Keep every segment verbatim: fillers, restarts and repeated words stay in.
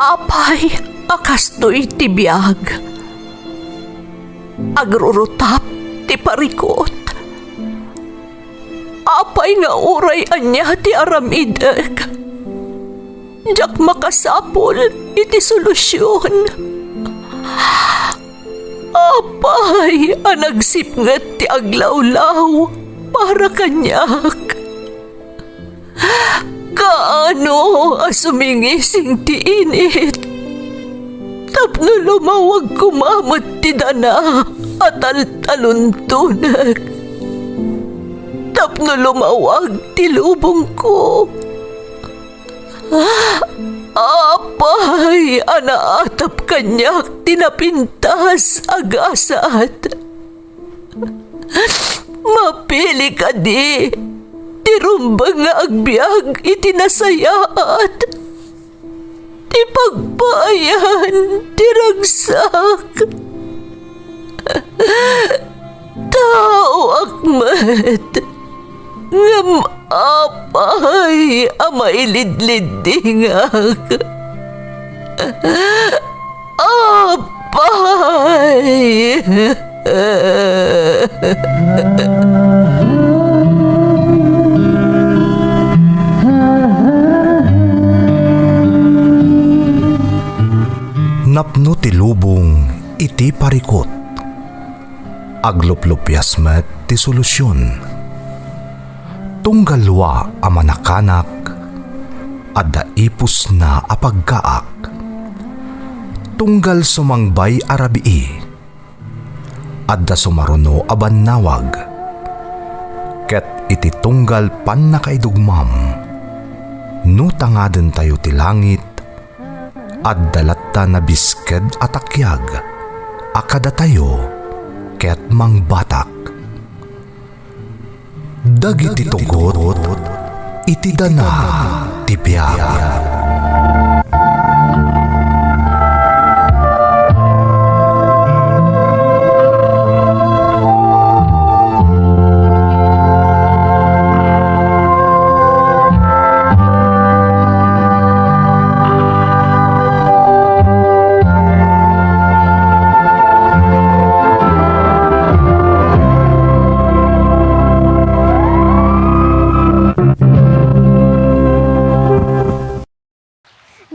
Apay a kastoy ti biag? Agrurutap ti parikut. Apay nga uray ania ti aramidek, diak makasapul iti solusion. Apay a nagsipnget ti aglawlaw para kaniak? Kaano a sumingising ti init tapno lumawag koma met ti dana a taltaluntonek, tapno lumawag ti lubongko? Apay a naatap kaniak ti napintas a gasat? Mapili kadi ti rumbeng nga agbiag iti nasayaat, ti pagpaayan ti ragsak? Taoak met, ngem apay a mailidliddingak? Apay! Napno ti lubong iti parikut. Agluplupias met ti solusion. Tunggal wa a manakanak, adda ipusna a pagkaak. Tunggal sumangbay a rabii, adda sumaruno a bannawag. Ket iti tunggal pannakaidugmam, no tangadentayo ti langit, adda latta nabisked a takiag a kadatayo ket mangbatak. Dagiti tugot iti dana ti biag.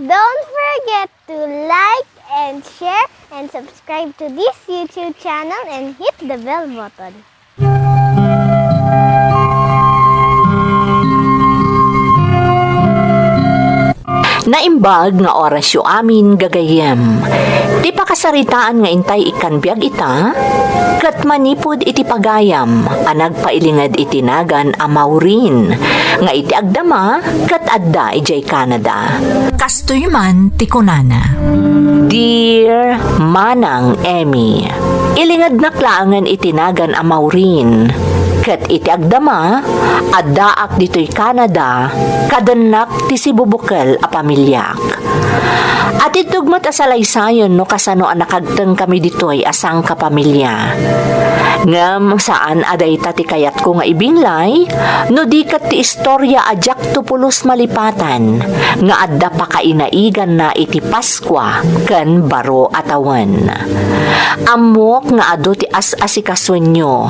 Don't forget to like and share and subscribe to this YouTube channel and hit the bell button. Naimbag nga orasyo amin, gagayyem. Ti pakasaritaan nga intay ikkan biag ita, ket manipud iti pagayam a nagpailinged iti nagan a Maureen, nga iti agdama ket adda idiay Canada. Kastoy man ti kunana, Dear Manang Emmy, ilingednak laengen iti nagan a Maureen, ket iti agdama, addaak ditoy Canada, kadennak ti sibubukel a pamiliak. Atiddog met a salaysayen no kasano a nakagtengkami ditoy a sangkapamilya. Ngem saan a dayta ti kayatko nga ibinglay, no di ket ti istorya a diakto pulos malipatan nga adda pakainaiganna iti Paskua ken baro a tawen. Ammok nga adu ti as-asikasuenyo,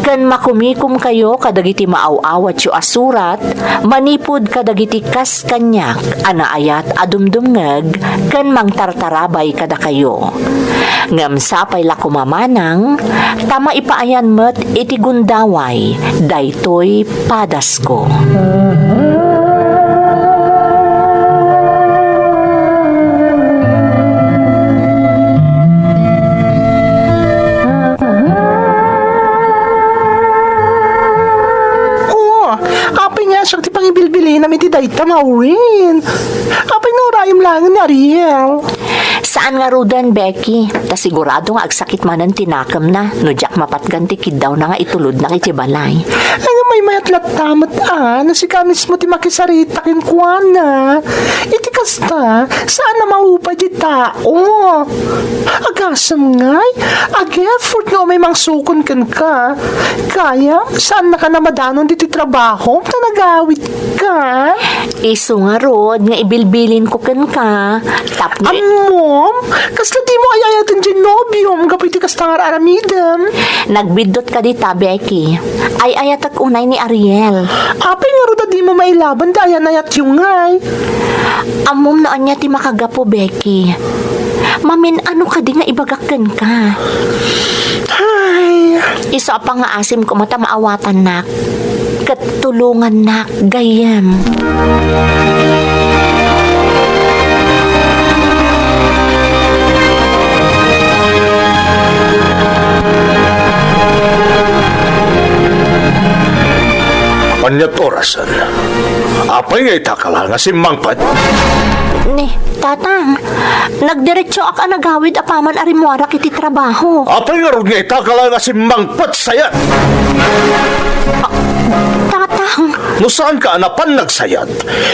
ken makumikomkayo kadagiti maaw-awatyo a surat manipud kadagiti kas kaniak a naayat a dumdumngeg ken mangtartarabay kadakayo. Ngem sapay la koma manang ta maipaayan met iti gundaway daytoy padasko. Oh, apay nga siak ti pangibilbilinam iti dayta, Maureen? Apay nga urayem laengen ni Ariel? Saan ngaruden, Becky, ta sigurado nga agsakit manen ti nakemna no diak mapatgan ti kiddawna nga itulodnak iti balay. Ay, nga maymayat latta met, a, no sika mismo ti makisarita kenkuana. Iti kasta, saan a maupay ti tao. Agasem ngay, ag-effort nga umay mangsukon kenka. Kaya, saannaka a madanon ditoy trabahom ta nagawidka. Isu ngarud nga ibilbilinko kenka, tapno i- Ammom, kasla dimo ay-ayaten diay nobiom gapu iti kasta nga ar-aramidem? Nagbiddut kadi ta, Becky. Ay-ayatek unay ni Ariel. Apay ngarud a dimo mailaban ti ayan-ayatyo ngay? Ammom no ania ti makagapu, Becky. Mamin-ano kadi nga ibagak kenka? Ay. Isu a pangngaasim koma ta maawatannak ket tulongannak gayyem. Ania't orasen? Apay nga itakala nga simmangpet? Ni, Tatang, nagdiretsoak a nagawid apaman a rimmuarak iti trabaho. Apay ngarud nga itakala nga simmangpet sayat? Tatang. No saanka a napan nagsayat,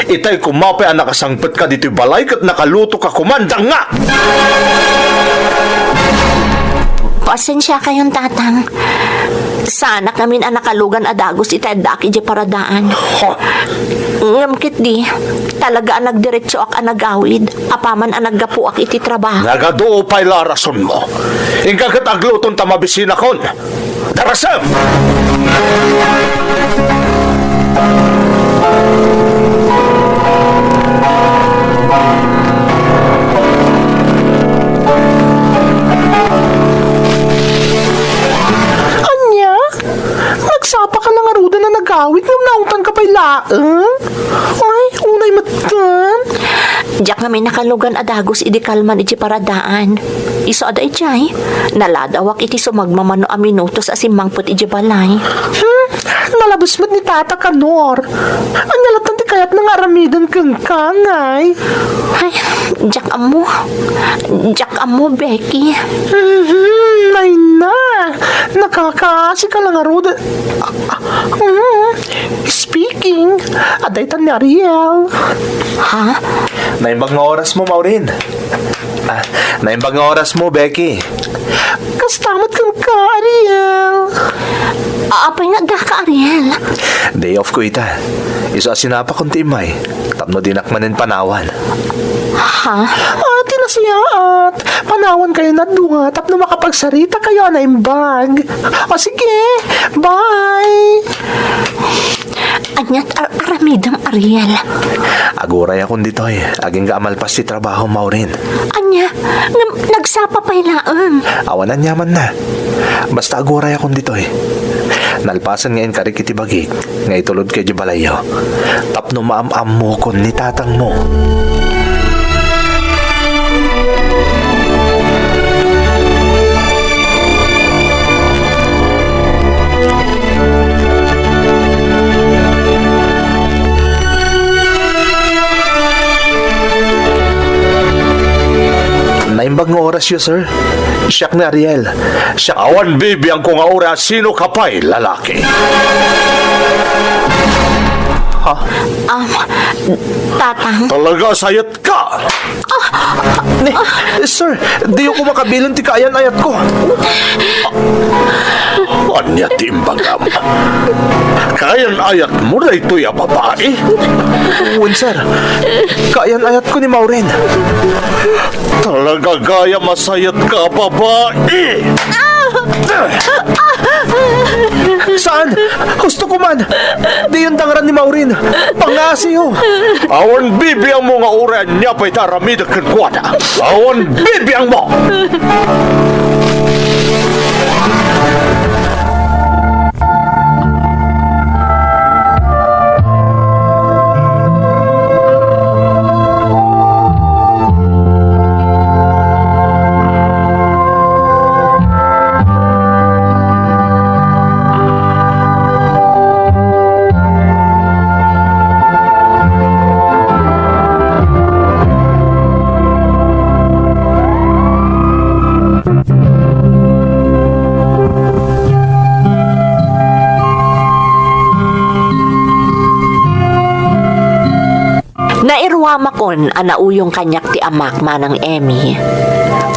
itay koma pay a nakasangpetka ditoy balay ket nakalutoka koman, dangngak! Pasensiakayon, Tatang. Saanak ngamin a nakalugan a dagus iti addaak idiay paradaan. Ha? Ngem ketdi, talaga a nagdiretsoak a nagawid, apaman a naggapuak iti trabaho. Nagadu pay la a rasonmo. Inka ket agluton ta mabisinakon. Darasem! Ania? Nagsapaka la ngaruden a nagawid ngem naungtanka pay laeng? Ay, unay metten. Diak ngamin nakalugan a dagus idi kalman iti paradaan. Isu a daydiay, naladawak iti sumagmamano a minutos a simmangpet idiay balay. Hmm, nalabes met ni Tata Kanor. Ania latta ti kayatna nga aramiden kenka, ngay? Ay, diak ammo. Diak ammo, Becky. Mhm, ay na. Nakakaasi ka la ngarud. Ah, ah, mm. Speaking, adda itan ni Ariel. Ha? Naimbag nga orasmo, Maureen. Ah, naimbag nga orasmo, Becky. Kasta met kenka, Ariel. Apay nga addaka, Ariel? Day off ko ita. Isu a sinapakon ti immay tapno dinak manen panawan. Ha? Ah, ti nasayaat. Panawankayon a dua tapno makapagsarita kayo a naimbag. O sige, bye! Ania't ar-aramidem, Ariel? Agurayakon ditoy, agingga a malpas ti trabaho, Maureen. Ania? Ngem nagsapa pay laeng. Awan aniamanna. Basta agurayakon ditoy. Nalpasen nga inkarik iti bagik nga itulodka idiay balayyo tapno maam-ammokon ni tatangmo. Naimbag nga orasyo, sir. Siak ni Ariel. Siak. Awan bibiangko nga uray a sinoka pay lalaki. Ha? Um, Tatang. Talaga, sayat ka! Ni, sir, diyo ko makabilen ti kaayan-ayatko. Ania ti imbagam? Kaayan-ayatmo daytoy a babai? Wen, sir. Kaayan-ayatko ni Maureen. Talaga gayam a sayatka a babai! Saan? Husto ko man! Diyon dangran ni Maureen! Pangngasiyo! Awan bibiangmo nga uray ania pay ti aramidek kenkuana! Awan bibiangmo! Nairuamakon a nauyong kaniak ti amak, Manang Emmy,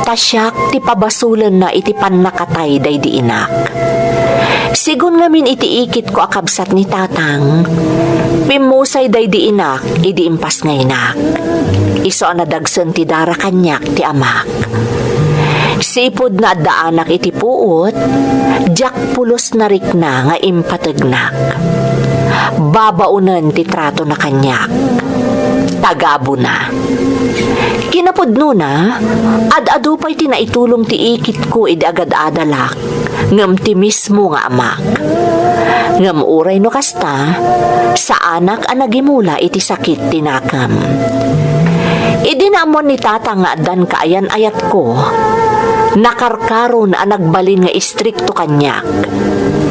ta siak ti pabasolenna iti pannakatay daydi inak. Sigun ngamin iti ikitko a kabsat ni Tatang, pimmusay daydi inak idi impasngaynak. Isu a nadagsen ti dara kaniak ti amak. Sipud naaddaanak iti puot, diak pulos narikna nga impategnak. Babaonen ti tratona kaniak. Tagabuna. Kinapudnona, ad-adu pay ti naitulong ti ikitko idi agad-adalak, ngem ti mismo nga amak. Ngem uray no kasta, saanak a nagimula iti sakit ti nakem. Idi naammuan ni Tata nga addan kaayan-ayatko, nakarkaron a nagbalin nga istrikto kaniak,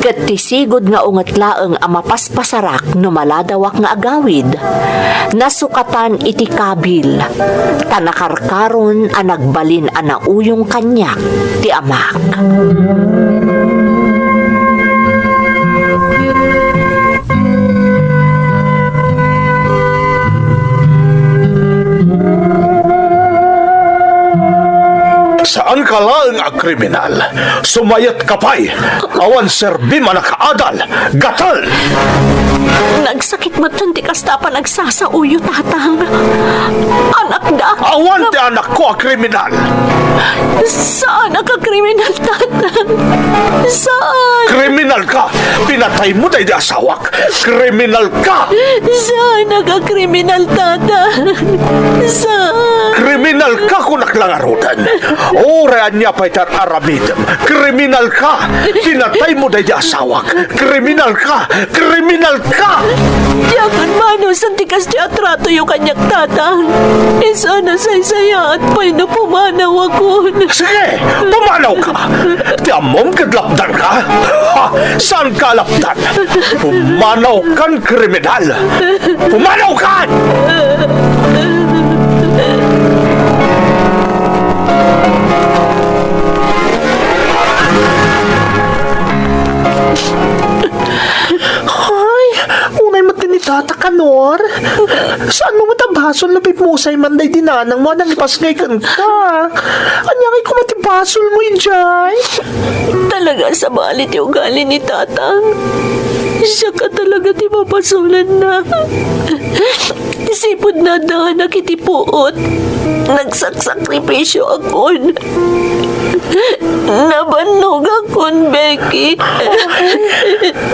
ket ti sigud nga unget laeng a mapaspasarak no maladawak nga agawid, nasukatan iti kabil, ta nakarkaron a nagbalin a nauyong kaniak ti amak. Saanka laeng a kriminal. Sumayetka pay. Awan serbim a nakaadal. Gatel! Nagsakit metten ti kasta a panagsasauyo, Tatang. Anakda. Awan ti anakko a kriminal. Saanak a kriminal, Tatang. Saan? Kriminal ka! Pinataymo daydi asawak! Kriminal ka! Saanak a kriminal, Tatang. Saan? Kriminal ka, kunak la ngaruden. Uray ania pay ti ar-aramidem. Kriminal ka! Pinataymo daydi asawak! Kriminal ka! Kriminal ka! Diakon manusan ti kasta a tratoyo kaniak, Tatang. Isu a nasaysayaat pay no pumanawakon. Sige, pumanawka! Ti ammom ket lapdanka? Ha? Saanka a lapdan? Pumanawkan, kriminal! Pumanawkan! Ay, unay met ni Tata Kanor. Saanmo met a basol no pimmusay man daydi nanangmo a nangipasngay kenka? Ania ngay koma ti basolmo idiay? Talaga a sabali ti ugali ni Tatang. Siak a talaga ti mabasolenna. Sipud naddaanak iti puot, nagsaksakripisyoakon. Nabannogakon, Becky.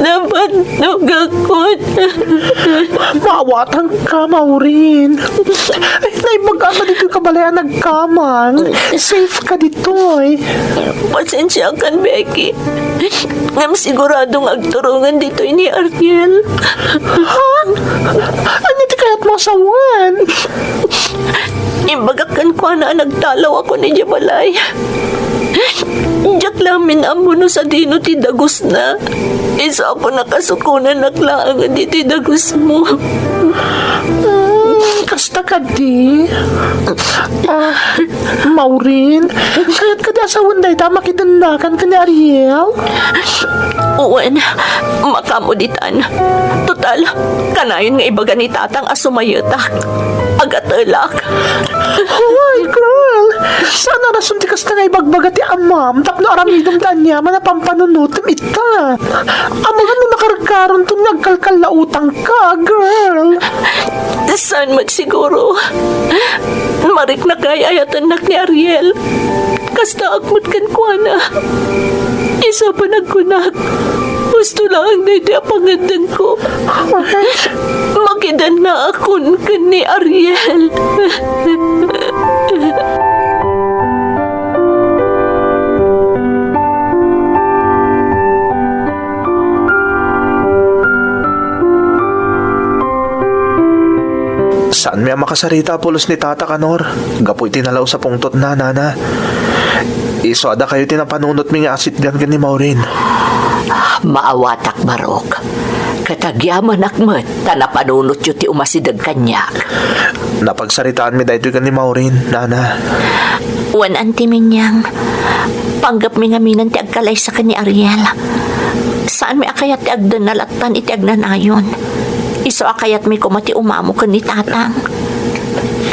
Nabannogakon. Maawatanka, Maureen. Naimbag ka ditoy kabalay a nagkamang. Safe ka ditoy. Pasensiakan, Becky. Ngem sigurado nga agturongen ditoy ni Ariel. Ha? Ania ti kayatmo a sawen? Imbagak kenkuana a nagtalawakon idiay balay. Diak laeng ammo no sadino ti dagusna. Isu a kunakasukonanak laeng ditoy dagusmo. Hmm, kasta kadi? Ah, Maureen, kayat kadi a sawen dayta a makidennakan ken ni Ariel? Wen, makaammo ditan. Total, kanayon nga ibaga ni Tatang a sumayetak. Agatelak. Hoy, girl! Saan a rason ti kasta nga ibagbaga ti amam tapno aramidem ti aniaman a pampanunotem ita? Amangan no nakarkaronton nga agkalkallautangka, girl! Saan met siguro. Marikna nga ay-ayatennak ni Ariel. Kastaak met kenkuana. Isu a panagkunak, husto laeng daytoy a pangngeddengko. Makidennaakon ken ni Ariel. Saanmi a makasarita a pulos ni Tata Kanor, gapu iti nalaus a pungtotna, nana. Isu a dakayo ti napanunotmi nga asitgan ken ni Maureen. Maawatak, Barok. Ket agyamanak met ta napanunotyo ti umasideg kaniak. Napagsaritaanmi daytoy ken ni Maureen, nana. Wen, Auntie Minyang, panggepmi ngamin ti agkalaysa ken ni Ariel. Saanmi a kayat ti agdennal atan iti agnanayon. Isu a kayatmi koma ti umamo ken ni Tatang.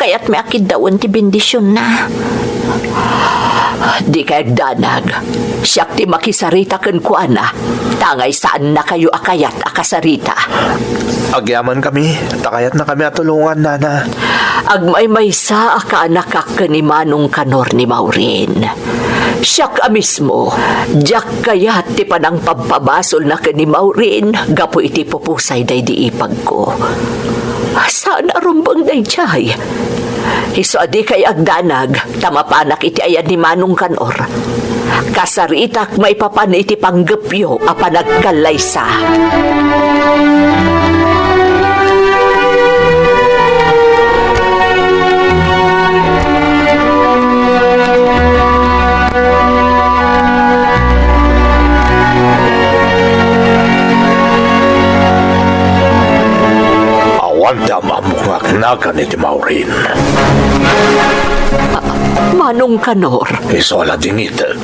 Kayatmi a kiddawen ti bendisionna. Dikay agdanag. Siak ti makisarita kenkuana, tangay saannakayo a kayat a kasarita. Agyamankami, ta kayatnakami a tulongan, Nana. Agmaymaysa a kaanakak ken ni Manong Kanor ni Maureen. Siak a mismo, diak kayat ti panangpabpabasolna ken ni Maureen gapu iti pupusay daydi ipagko. Saan a rumbeng daydiay. Isu a dikay agdanag, ta mapanak iti ayan ni Manong Kanor. Kasaritak maipapan iti panggepyo a panagkallaysa. Awan ti am-ammok nga agnagan iti Maureen. Manong Kanor. Isu a la dingiteg.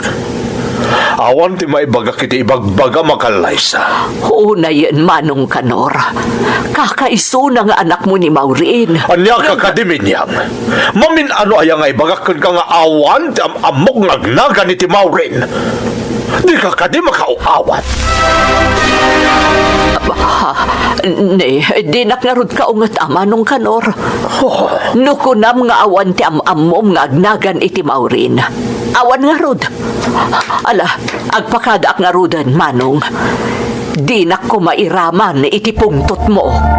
Awan ti maibagak iti ibagbagam a kallaysa. Unayen, Manong Kanor. Kakaisuna nga anakmo ni Maureen. Ania ka kadi, Minyang? Mamin-ano aya nga ibagak kenka nga awan ti am-ammok nga agnagan iti Maureen? Dika kadi makaaw-awat? Ha? Ne, dinak ngarud kaunget a, Manong Kanor. Oh. No kunam nga awan ti am-ammom nga agnagan iti Maureen, awan ngarud. Ala, agpakadaak ngaruden, Manong. Dinak koma iraman iti pungtotmo.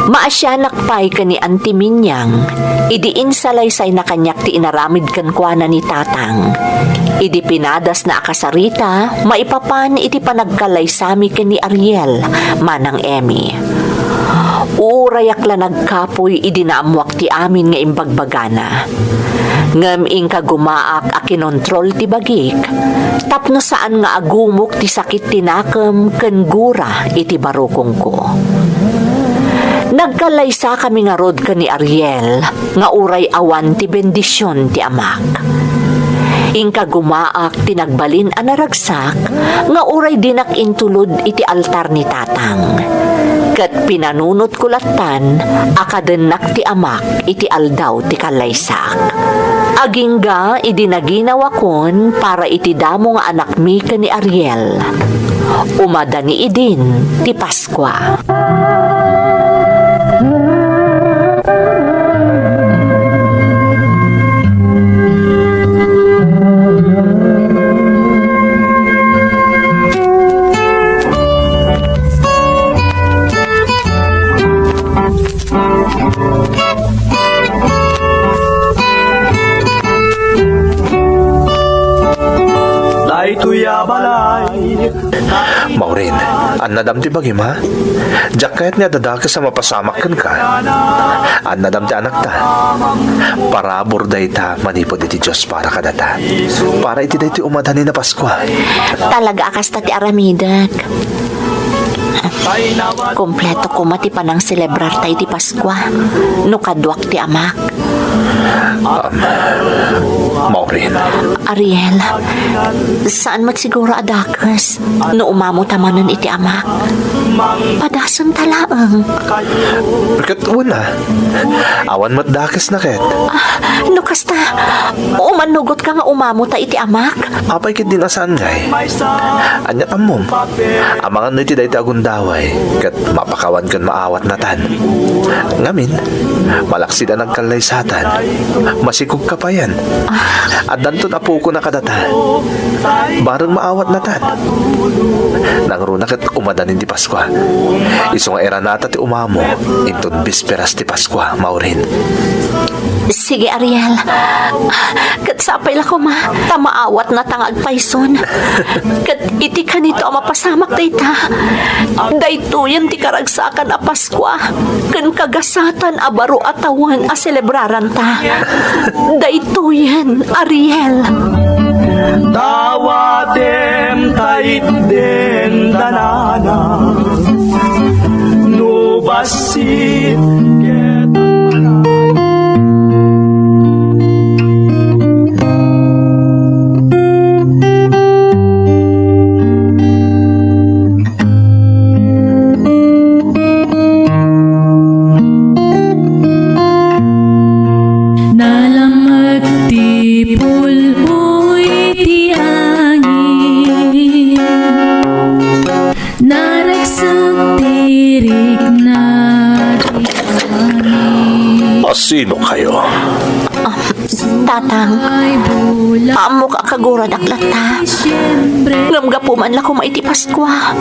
Maasianak pay ken ni Auntie Minyang idi insalaysayna kaniak ti inaramid kenkuana ni Tatang. Idi pinadasna a kasarita maipapan iti panagkallaysami ken ni Ariel, Manang Emmy. Urayak la nagkapuy idi naammoak ti amin nga imbagbagana. Ngem inkagumaak a kinontrol ti bagik tapno saan nga agumok ti sakit ti nakem ken gura iti barukongko. Nagkallaysakami ngarud ken ni Ariel nga uray awan ti bendision ti amak. Inkagumaak ti nagbalin a naragsak nga uray dinak intulod iti altar ni Tatang. Ket pinanunotko lattan a kadennak ti amak iti aldaw ti kallaysak. Agingga idi naginawakon para iti damo nga anakmi ken ni Ariel. Umadani idin ti Paskua. Daytoy a balay. Maureen, annadam ti bagim, ha? Diak kayat nga adadakes a mapasamak kenka. Annadam ti anakta. Parabur dayta manipud iti Dios para kadata. Para iti daytoy umadani a Paskua. Talaga a kasta ti aramidek. Kompleto koma ti panangselebrar tayo ti Paskua no kaduak ti amak. Um, Maureen. Ariel, saan met siguro a dakes no umamota manen iti amak. Padasenta laeng. Ket wen a, awan met dakesna ket. Ah, no kasta, umanugotka nga umamota iti amak. Apay ket din a saan ngay? Ania't ammom? Amangan no iti dayta a gundaway, ket mapakawan ken maawatnatan. Ngamin, malaksid a nagkallaysatan, Masikog ka payen. Addanton apokona kadata. Bareng maawatnatan. Nangruna ket umadani ti Paskua. Isu nga iranata ti umamo inton bisperas ti Paskua, Maureen. Sige, Ariel. Ket sapay la koma, ta maawatnata nga agpayson. Ket iti kanito a mapasamak dayta, daytoyen ti karagsakan a Paskua ken kagasatan a baro a tawen a selebraranta. Daytoyen, Ariel. Dawatem ta itden danana, no bassit ket Nalamek ti pul-oy ti angin, naragsak ti rikna ti angin. Asino kayo? Ah, Tatang, ammok a kaguradak latta. Ngem gapu man la koma iti Paskua,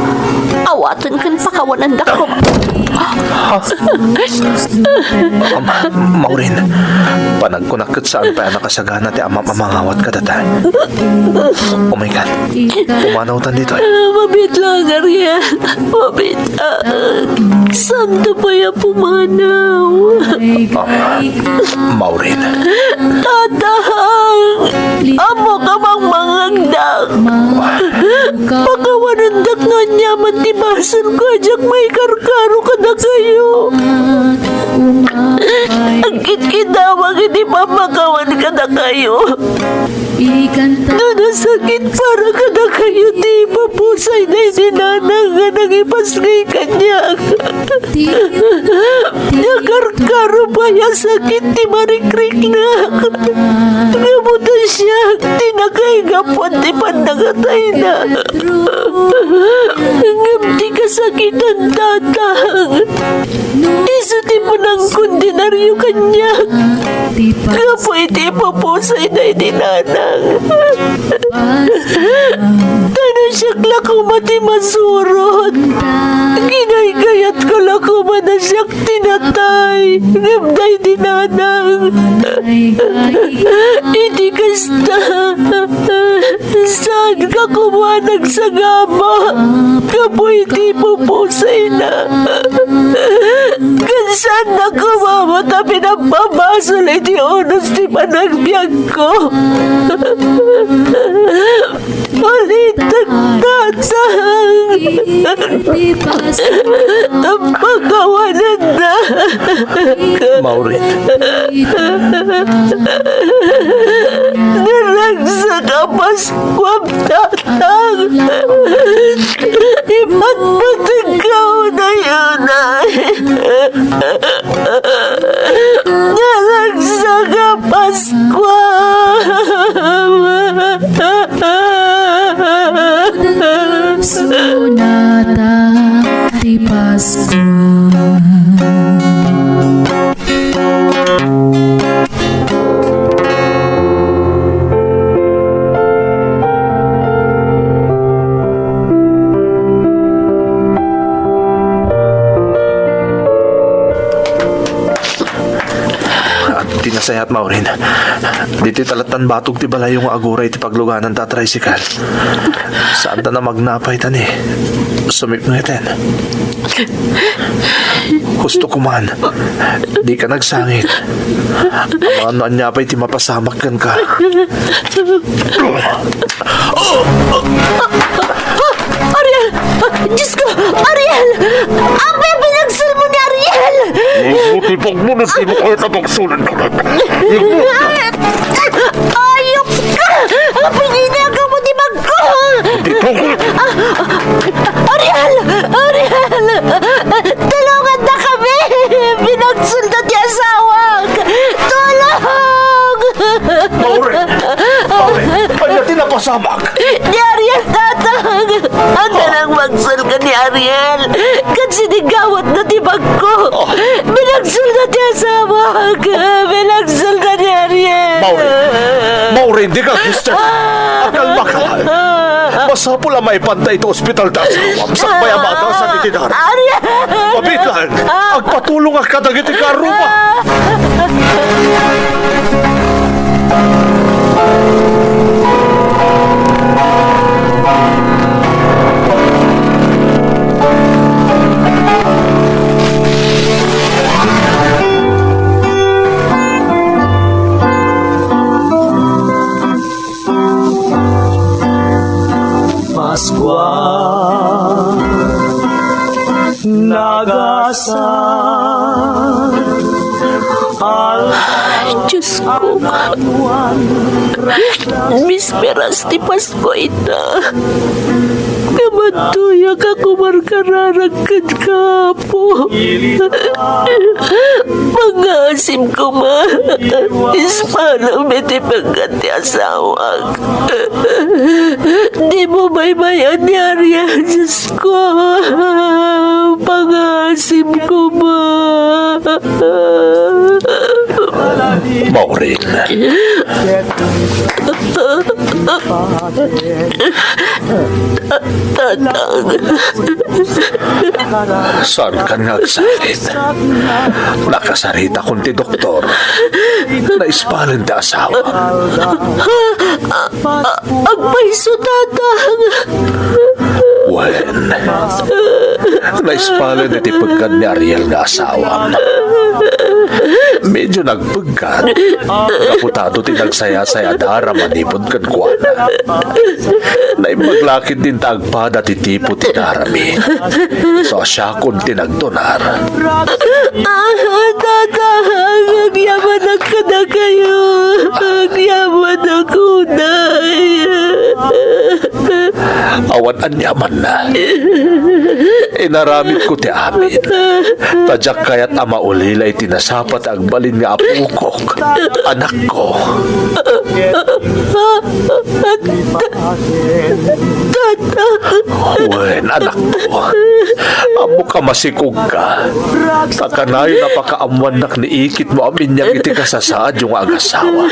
awaten ken pakawanendak koma. Am, Maureen, panagkunak ket saan pay a nakasagana ti amam a mangawat kadata. Umaykan, pumanawtan ditoy. Mabiit laeng, Ariel. Mabiit laeng. Saanto pay a pumanaw. Ah, Maureen. Tatang, ammok a mangmangngegdak. Pakawanendak nga aniaman ti basolko a diak maikarkaro kadakayo. Agkitkidawak iti pammakawan kadakayo. No nasakit para kadakayo ti ipupusay daydi nanang nga nangipasngay kaniak. Nakarkaro pay a sakit ti marikriknak. Ngem ta siak ti nakaigapuan ti pannakatayna. Ngem ti kasakitan, Tatang, isu ti panangkondenaryo kaniak gapu iti ipupusay daydi nanang. Ta no siak la koma ti masurot, ginaygayatko la koma a siak ti natay, ngem daydi nanang. Iti kasta, saanka koma a nagsagaba gapu iti ipupusayna. Ken saanna koma met a pinagbabasol iti unos ti panagbiagko. Ulitek, Tatang, ta pakawanennak. Maureen. Naragsak a Paskuam, Tatang. Ipatpategka unay-unay. Naragsak a Paskua. Sunata ti Paskua. Adda nasayaat, Maureen. Ditoy ta lattan batog ti balayyo nga agura iti paglugananta a tricycle. Saanta a magnapay ta ni sumipnget. Husto koman, dika nagsangit. Amangan no ania pay ti mapasamak kenka. Ariel! Diyos ko! Ariel! Apay a binagsolmo ni Ariel! Iti bagmo no sino kayat a bagsolen. Ayop ka! Apay nga inagawmo ti bagko? Dito ko! Ah, Ariel! Ariel! Tulongandakami! Binagsolda ti asawak! Tulong! Maureen! Maureen! Ania ti napasamak? Ni Ariel, Tatang! Ania nang magsulka ni Ariel? Ket siniggawatna ti bagko. Oh. Binagsulna ti asawak. Binagsulna ni Ariel. Maureen. Maureen, dika gusto. Ah. Akalmaka. Ah. Masapul a maipanta iti ospital ti asawam. Sakbay a maagasan iti daram. Ariel! Mabiit laeng. Ah. Agpatulongak kadagiti karruma. Ah. Paskua, nagasat, Dios ko, bisperas ti Pasko ita. Kamadtoyak a kumarkararag kenka, Apo. Pangngaasim koma, ispalem iti pekka ti asawak. Dimo baybay-an ni Ariel, Diosko. Pangngaasim koma. Maureen. Tatang. Saankan nga agsarit. Nakasaritakon ti doktor. Naispalen ti asawa. Agpayso, Tatang. Wen, naispalen iti peggad ni Ariel nga asawa. Medyo nagpeggad. Gapu ta adu ti nagsayasayada a manipud kenkuana. Naimbag la ketdin ta agpada ti tipo ti darami. So, siakon ti nagdonar. Ah, Tatang, agyamanak kadakayo. Agyamanak unay. Awan aniamanna. Inaramidko ti amin. Ta diak kayat a maulila iti nasapa ti agbalin nga apokok, anakko. Wen, anakko. Ammok a masikogka. Ta kanayon a pakaammoannak ni ikitmo a miniag iti kasasaadyo nga agasawa.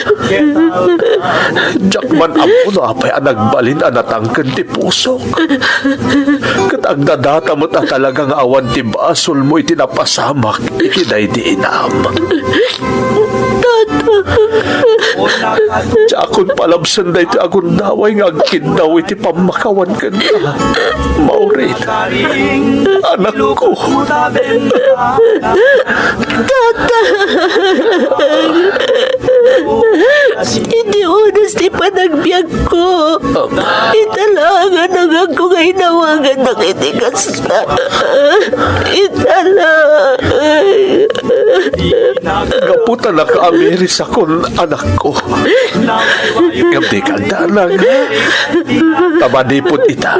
Diak man ammo no apay a nagbalin a natangken ti pusok. Ket agdadata met a talaga nga awan ti basolmo iti napasamak iti daydi inam. Tatang. Diakon palabsen daytoy a gundaway nga agkiddaw iti pammakawan kenka. Maureen, anakko. Tatang! Iti unos ti panagbiagko, ita la nga nangagko nga inawagannak iti kasta. Ita la. Gapu ta nakaamirisakon, anakko. Ngem dika agdanag, ha? Ta manipud ita,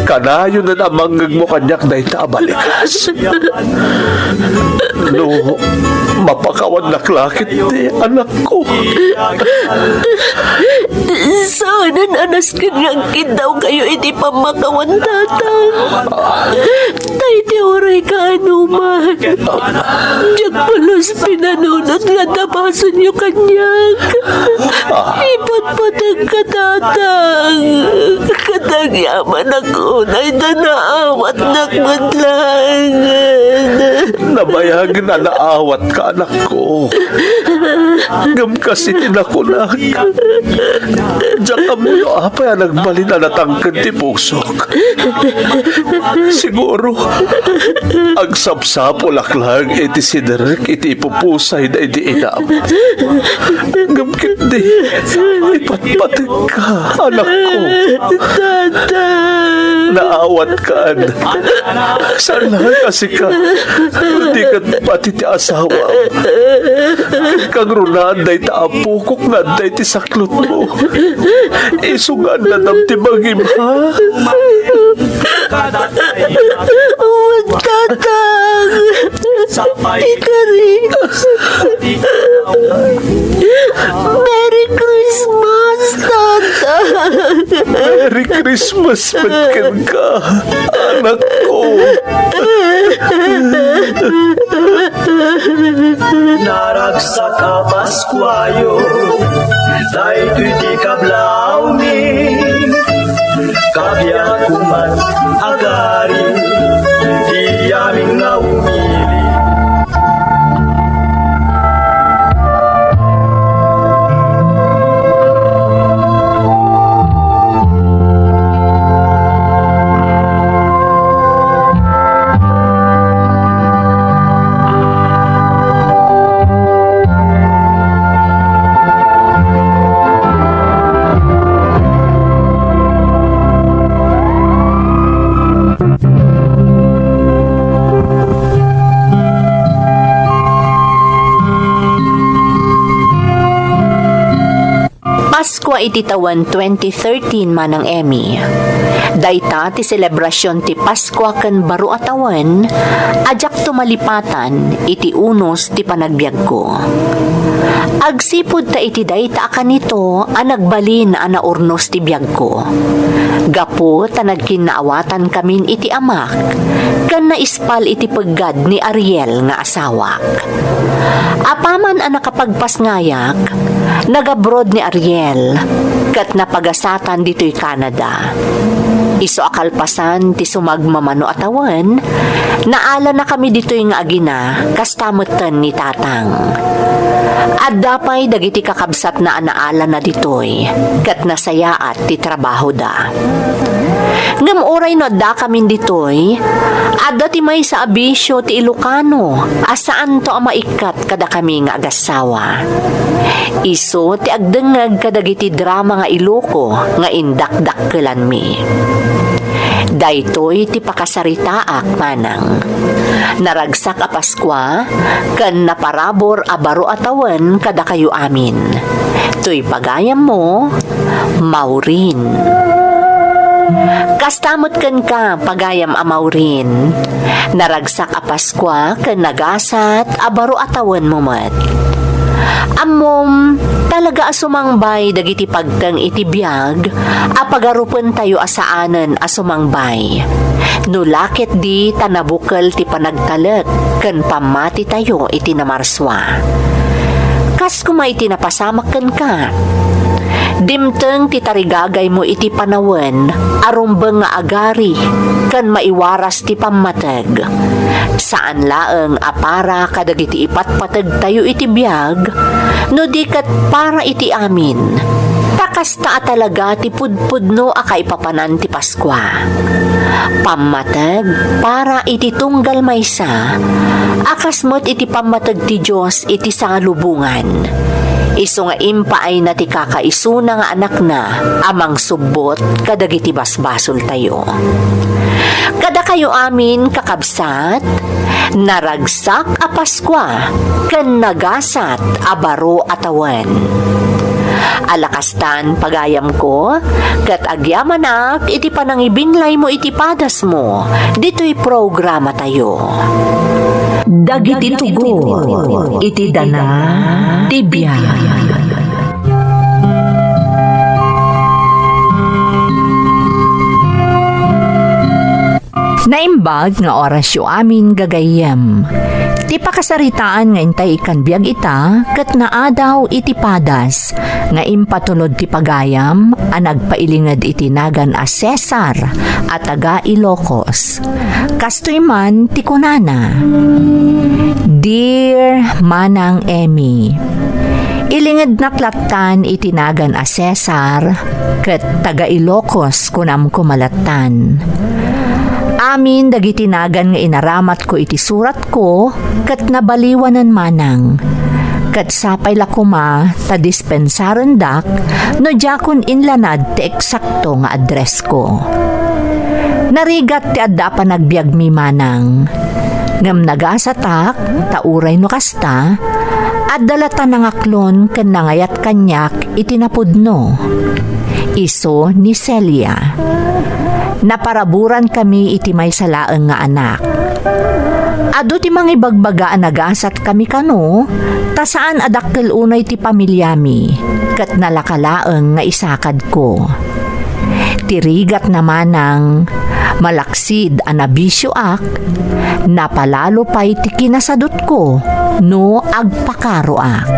kanayonen a mangngegmo kaniak dayta a balikas. No mapakawannak la ketdi, anakko. Saanen a nasken nga agkiddawkayo iti pammakawan, Tatang. Ta iti uray kaanoman, diak pulos pinanunot nga adda basolyo kaniak. Ipatpategka, Tatang. Ket agyamanak unay ta naawatnak met laengen. Nabayagen a naawatka, anakko. Ngem kas iti nakunak, diak ammo no apay a nagbalin a natangken ti pusok. Siguro, agsapsapulak laeng iti siderrek iti ipupusay daydi inam. Ngem ketdi, ipatpategka, anakko. Tata. Naawatkan. Saan laeng a sika, no di ket pati ti asawam. Ket kangrunaan dayta a pukok nga adda iti saklotmo. Isu nga annadam ti bagim, ha? Awan, Tatang. Ikari. Merry Christmas, Tatang. Merry Christmas met kenka, anakko. Naragsak a Paskuayo, daytoy ti kablawmi. Kabiag koma, agari, ti amin nga umili. Paskua iti tawen twenty thirteen, Manang Emmy. Dayta ti selebrasion ti Paskua ken baro a tawen a diakto malipatan iti unos ti panagbiagko. Agsipud ta iti dayta a kanito a nagbalin a naurnos ti biagko. Gapu ta nagkinnaawatan kamin iti amak, ken naispal iti peggad ni Ariel nga asawak. Apaman a nakapagpasngayak, nagabroad ni Ariel, ket napagasatan ditoy Canada. Isu a kalpasan ti sumagmamano a tawen, naalanakami ditoy nga agina, kasta metten ni Tatang. Adda pay dagiti kakabsatna a naalana ditoy, ket nasayaat ti trabahoda. Ngem uray no addakamin ditoy, adda ti maysa a bisio ti Ilocano a saanto a maikkat kadakami nga agassawa. Isu ti agdengngeg kadagiti drama nga Iloco nga indakdakkelanmi. Daytoy ti pakasaritaak, Manang. Naragsak a Paskua ken naparabur a baro a tawen kadakayo amin. Toy pagayammo, Maureen. Kasta met kenka, pagayam a Maureen. Naragsak a Paskua ken nagasat a baro a tawenmo met. Ammom, talaga a sumangbay dagiti pagteng iti biag a pagarupentayo a saanen a sumangbay. No la ketdi ta nabukel ti panagtalek ken pammatitayo iti Namarsua. Kas koma iti napasamak kenka. Dimteng ti tarigagaymo iti panawen a rumbeng nga agari ken maiwaras ti pammateg. Saan laeng a para kadagiti ipatpategtayo iti biag, no di ket para iti amin. Ta kasta a talaga ti pudpudno a kaipapanan ti Paskua. Pammateg para iti tunggal maysa, a kas met iti pammateg ti Dios iti sangalubongan. Isu nga impaayna ti kakaisuna nga Anakna a mangsubbot kadagiti basbasoltayo. Kadakayo amin, kakabsat, naragsak a Paskua ken nagasat a baro a tawen. Ala kastan, pagayamko, ket agyamanak iti panangibinglaymo iti padasmo ditoy programatayo. Dagiti tugot iti dana ti biag. Naimbag nga orasyo amin, gagayyem. Ti pakasaritaan nga intay ikkan biag ita ket naadaw iti padas nga impatulod ti pagayam a nagpailinged iti nagan a Cesar a taga Ilocos. Kastoy man ti kunana, "Dear Manang Emmy, ilingednak lattan iti nagan a Cesar ket taga Ilocos kunam koma lattan. Amin dagiti nagan nga inaramatko iti suratko ket nabaliwanen manang. Ket sapay la koma ta dispensarendak no diakon inlanad ti eksakto nga addressko. Narigat ti adda a panagbiagmi manang. Ngem nagasatak ta uray no kasta, adda latta nangaklon ken nangayat kaniak iti napudno." Isu ni Celia. Naparaburan kami iti maysa laeng nga anak. Adu ti mangibagbaga a nagasat kami kano, ta saan a dakkel unay ti pamiliami, ket nalaka laeng nga isakadko. Ti rigat na manang, malaksid a nabisioak, napalalo pay ti kinasadutko no agpakaroak.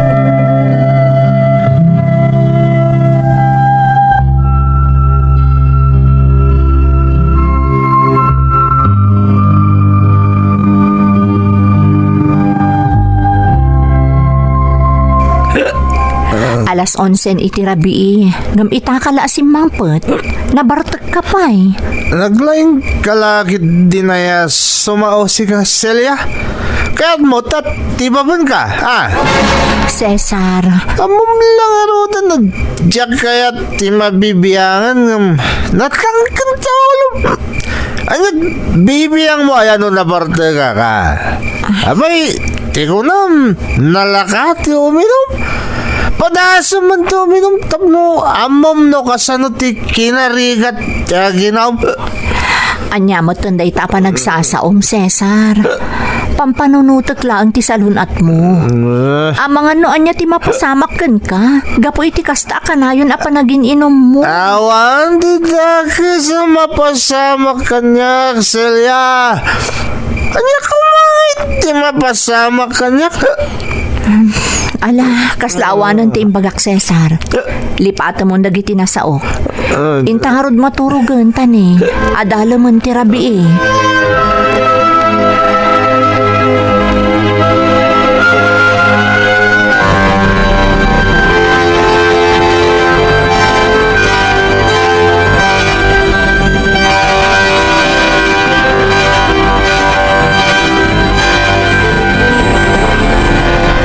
Alas onse iti rabii, ngem ita ka la a simmangpet, nabartek ka pay. Naglaing ka la ket dinaya sumao sika, Celia? Kayatmo ta tibabenka, a? Cesar. Ammom la ngaruden a diak kayat ti mabibiangan ngem natangken ta ulo. Ania, bibiangmo aya no nabartekak, a? Apay, ti kunam, nalaka ti uminum? Padasem man ti uminum tapno ammom no kasano ti kinarigat ti aginaw. Ania metten dayta a panagsasaom, Cesar? Pampanunotek laeng ti salun-atmo. Eh. Amangan no ania ti mapasamak kenka gapu iti kasta a kanayon a panagin-inummo. Awan ti dakes a mapasamak kaniak, Celia. Ania koma ti mapasamak kaniak? Ala, kasla awanen ti imbagak, Cesar. Lipatemon dagiti nasaok. Ah, inta ngarud maturogen ta ni, adalemen ti rabii.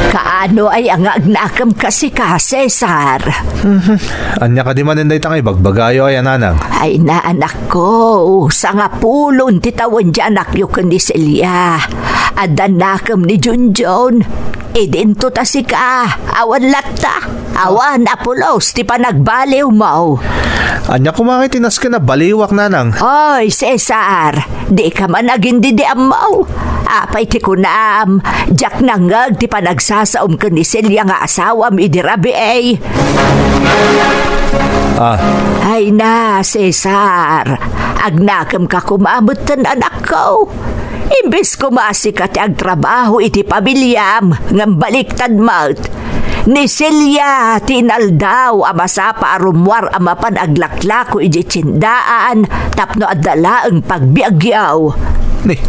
Kaano aya nga agnakem ka sika, Cesar? Mhm. Ania kadi manen dayta nga ibagbagayo aya, nanang? Ay, naanakko, sangapulon ti tawen ti anakyo ken ni Celia. Adda nakem ni Junjun. Idinto ta sika, awan latta. Awan a pulos ti panagbaliwmo. Ania koma nga iti nasken a baliwak, nanang? Oy, Cesar, dika man agindidiammo. Apay ti kunam, diak nangngeg ti panagsasaom ken ni Celia nga asawam idi rabii. Ah. Ay na, Cesar, agnakem ka koma metten, anakko. Imbes koma sika ti agtrabaho iti pamiliam, ngem baliktad met. Ni Celia ti inaldaw a masapa a rummuar a mapan aglaklako idiay tiendaan tapno adda laeng pagbiagyo. Ni,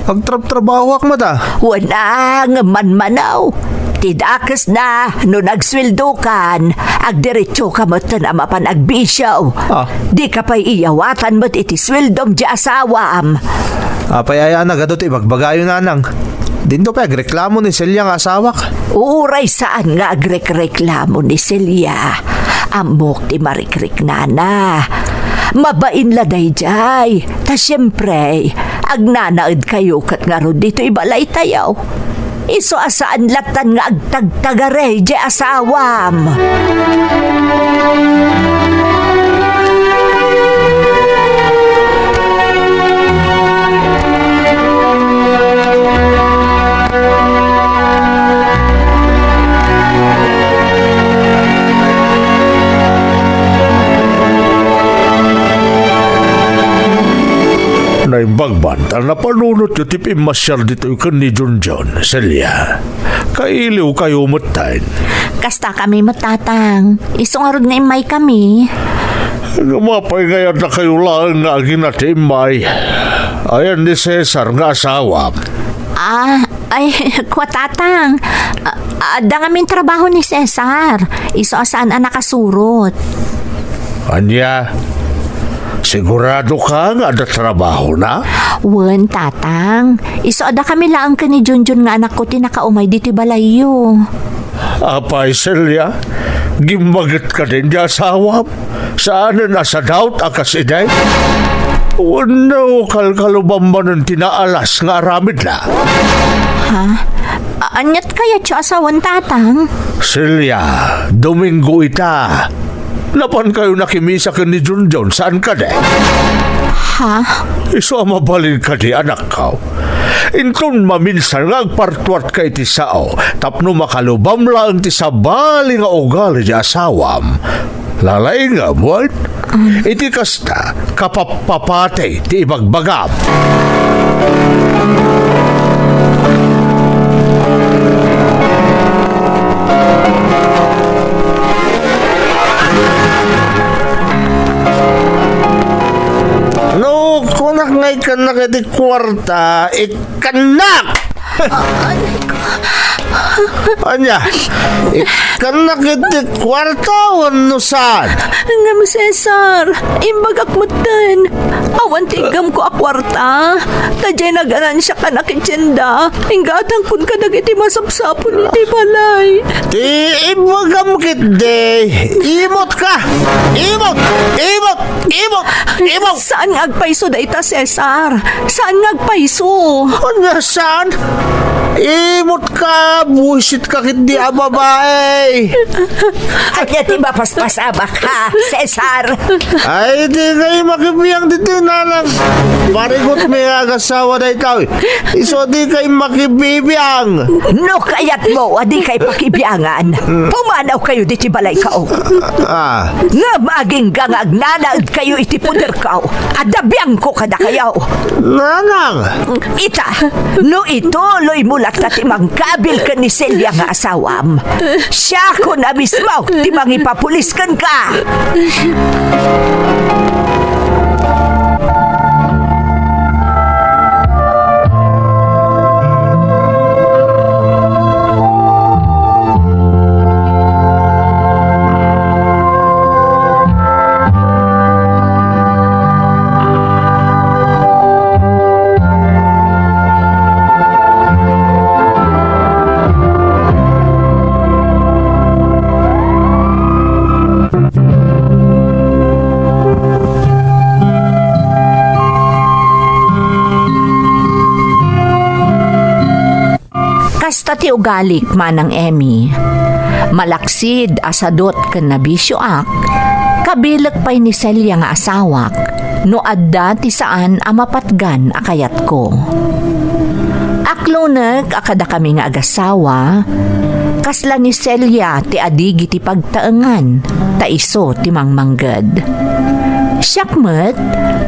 agtrabtrabahoak met a. Wen a, ngem manmanaw. Ti dakesna, no nagsueldokan, agdiretsoka metten a mapan agbisio. Ah. Dika pay iyawatan met iti sueldom ti asawam. Apay aya a nagadu ti ibagbagayo, nanang? Dinto pay agreklamo ni Celia nga asawak? Uray saan nga agrekreklamo ni Celia. Ammok ti marikriknana. Mabain la daydiay. Ta siempre, agnanaedkayo ket ngarud ditoy balaytayo. Isu a saan lattan nga agtagtagari diay asawam. Naimbag man ta napanunotyo ti pimmasiar ditoy ken ni Junjun, Celia. Kailiwkayo metten. Kastakami met, Tatang. Isu ngarud nga immaykami. Ngem apay nga addakayo laeng nga agina ti immay? Ayan ni Cesar nga asawam? Ah, ay, kua, Tatang. A-, adda ngamin trabaho ni Cesar. Isu a saan a nakasurot. Ania? Sigurado ka nga adda trabahona? Wen, Tatang. Isu a dakami laeng ken ni Junjun nga anakko ti nakaumay ditoy balayyo. Apay, Celia, gimmaget kadin ti asawam? Saanen a sadaut a kas idi? Wenno kalkalubam manen ti naalas nga aramidna? Ha? A-, aniat kayatyo a sawen, Tatang? Celia, Domingo ita. Napankayo nakimisa ken ni Junjun, saan kadi? Ha? Isu a mabalin kadi, anakko? Inton maminsan nga agpartuatka iti sao tapno makalubam laeng ti sabali nga ugali ti asawam, lalaingem, wen? Iti kasta, kapappapati ti ibagbagam. No, kunak nga ikkannak iti kuarta, ikkannak! Ania, ikkannak iti kuarta wenno saan? Ngem, Cesar, imbagak metten. Awan ti iggamko a kuarta. Ta diay naganansiak a nakitienda, ingga a tangkon kadagiti masapsapul iti balay. Ti ibagam ketdi, imot ka! Imot! Imot! Imot! Imot! Saan nga agpayso dayta, Cesar? Saan nga agpayso? Ania saan? Imot ka! Buisit ka ketdi a babae! Ania ti mapaspasamak, ha, Cesar? Ay, dikay makibiang ditoy, nanang. Parigutmi nga agasawa daytoy. Isu a dikay makibibiang. No kayatmo a dikay pakibiangan, pumanawkayo ditoy balayko. Ah. Ngem agingga nga agnanaedkayo iti poderko, adda biangko kadakayo. Nanang! Ita, no ituloymo latta ti mangkabil ken ni Celia nga asawam, siakon a mismo ti mangipapulis kenka. Kasta ti ugalik, Manang Emmy. Malaksid a sadut ken nabisioak, kabilek pay ni Celia nga asawak no adda ti saan a mapatgan a kayatko. Aklonek a kadakami nga agasawa, kasla ni Celia ti adigi ti pagtaengan, ta isu ti mangmangged. Siak met,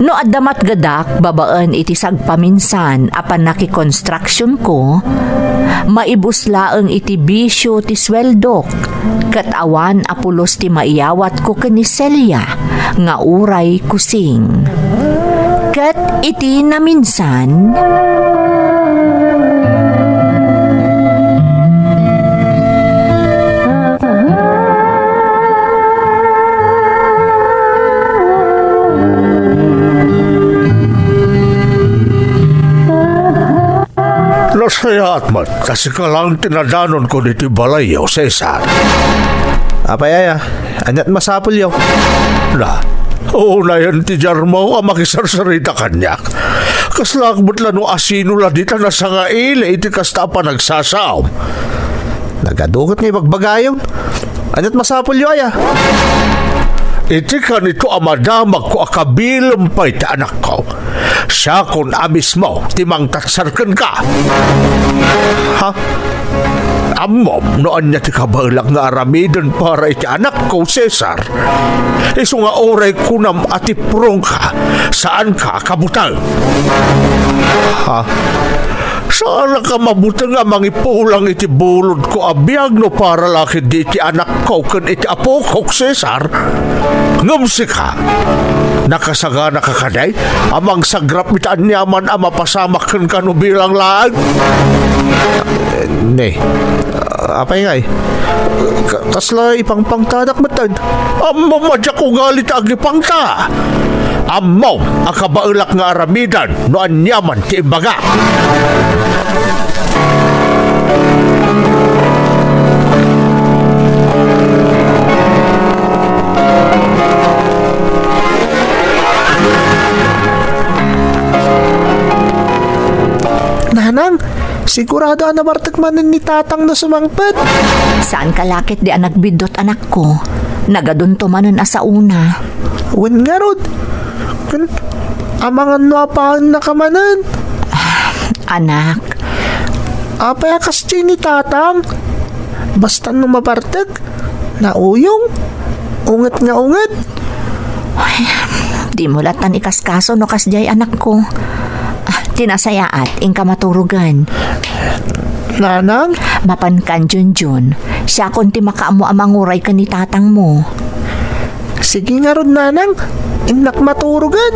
no adda matgedak babaen iti sagpaminsan a pannakikonstruksionko, maibus laeng iti bisio ti sueldok, ket awan a pulos ti maiyawatko ken ni Celia nga uray kusing. Ket iti naminsan, Nasayaat met, ta sika laeng ti nadanonko ditoy balayyo, Cesar. Apay aya, ania't masapulyo? Na, unayen ti diarmo a makisarsarita kaniak. Kaslaak met la no asino la dita nasangaili iti kasta a panagsasaom. Nagaduket nga ibagbagayo. Ania't masapulyo aya? Iti kanito a madamagko a kabilem pay ti anakko, siakon a mismo ti mangtatsar kenka. Ha? Ammom no ania ti kabaelak nga aramiden para iti anakko, Cesar? Isu nga uray kunam a tiprongka, saanka a kabuteng. Ha? Saanka mabuteng a mangipulang iti bulodko a biag no para la ketdi iti anakko ken iti apokok, Cesar? Ngem sika, nakasaganaka kadi a mangsagrap iti aniaman a mapasamak kenka no bilang laeng? Ne, apay ngay? Ka-, kasla ipangpangtadak metten. Ammom a diak ugali ta agipangta. Ammom a kabaelak nga aramiden no aniaman ti imbaga. Nanang, sigurado a nabartek manen ni Tatang no sumangpet. Saanka la ketdi a nagbiddut, anakko. Nagadunto manen a saona. Wen ngarud, ken amangan no apaennaka manen. Anak. Apay a kasdiay ni Tatang? Basta no mabartek, nauyong, unget nga unget. Dimo lattan ikaskaso no kasdiay, anakko. Ah, ti nasayaat, inka maturogen. Nanang? Mapankan, Junjun. Siakon ti makaammo a manguray ken ni tatangmo. Sige ngarud, Nanang. Innak maturogen.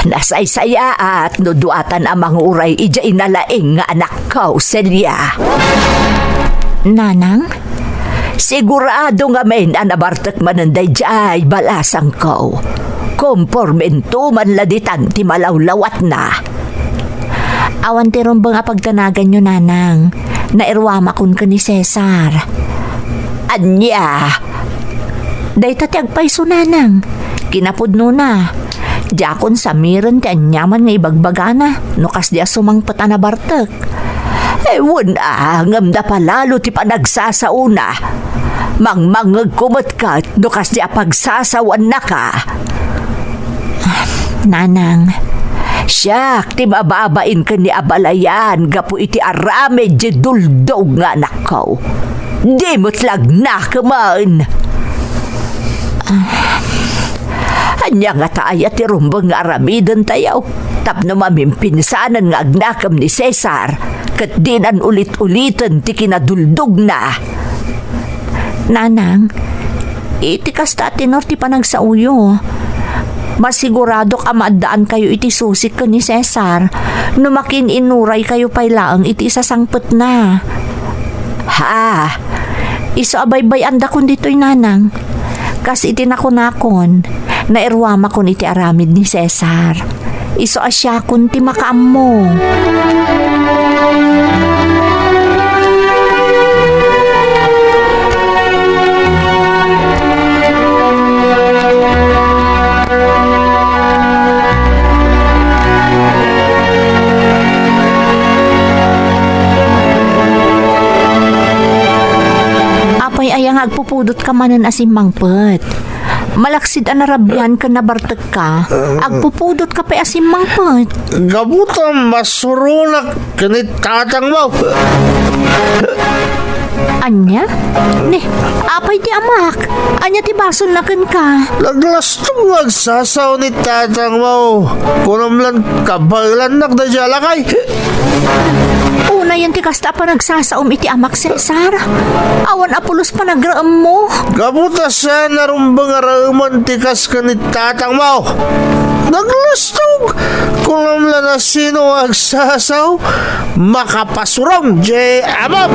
Nasaysayaat no duatan a manguray idiay nalaing nga anakko, Celia. Nanang? Sigurado ngamin a nabartek manen daydiay balasangko. Kompormento man la ditan ti malawlawatna. Awan ti rumbeng a pagdanaganyo, Nanang. Nairuamakon ken ni Cesar. Ania? Dayta ti agpayso, Nanang. Kinapudnona, diakon samiren ti aniaman nga ibagbagana no kasdi a sumangpet a nabartek. Wen a, ngem napalalo ti panagsasaona. Mangmangngegko met ket no kasdi a pagsasawaannaka. Nanang. Siak ti mababain ken ni abalayan gapu iti aramid ti duldog nga anakko. Di met la agnakemen. Ah, ania ngata aya ti rumbeng nga aramidentayo tapno mamimpinsanen nga agnakem ni Cesar ket dinan ulit-uliten ti kinaduldogna? Nanang, iti kasta a tenor ti panagsaoyo, masiguradok a maaddaankayo iti susik ken ni Cesar no makiin-inuraykayo pay laeng iti isasangpetna. Ha? Isu a baybay-andakon ditoy, Nanang. Kas iti nakunakon, nairuamakon iti aramid ni Cesar. Isu a siakon ti makaammo. Apay aya nga agpupudotka manen a simmangpet? Malaksid a narabian ken nabartekka, agpupudotka pay a simmangpet. Gapu ta masuronak ken ni tatangmo. Ania? Ni, apay ti amak? Ania ti basolna kenka? Naglastog nga agsasao ni tatangmo. Kunam lan kabaelannak daydiay a lakay. Unayen ti kasta a panagsasaom iti amak, Cesar. Awan a pulos panagraemmo. Gapu ta saan a rumbeng a raemen ti kas ken ni tatangmo. Naglastog! Kunam la no sino agsasao, makapasurong diay amam!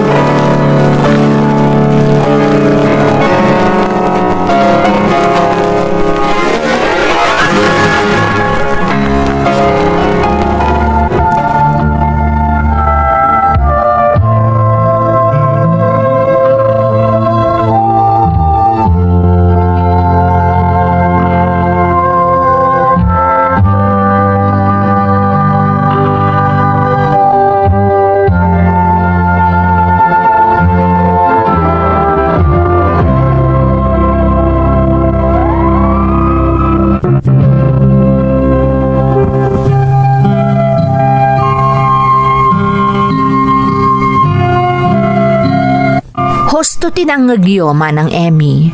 Husto ti nangngegyo, Manang Emmy.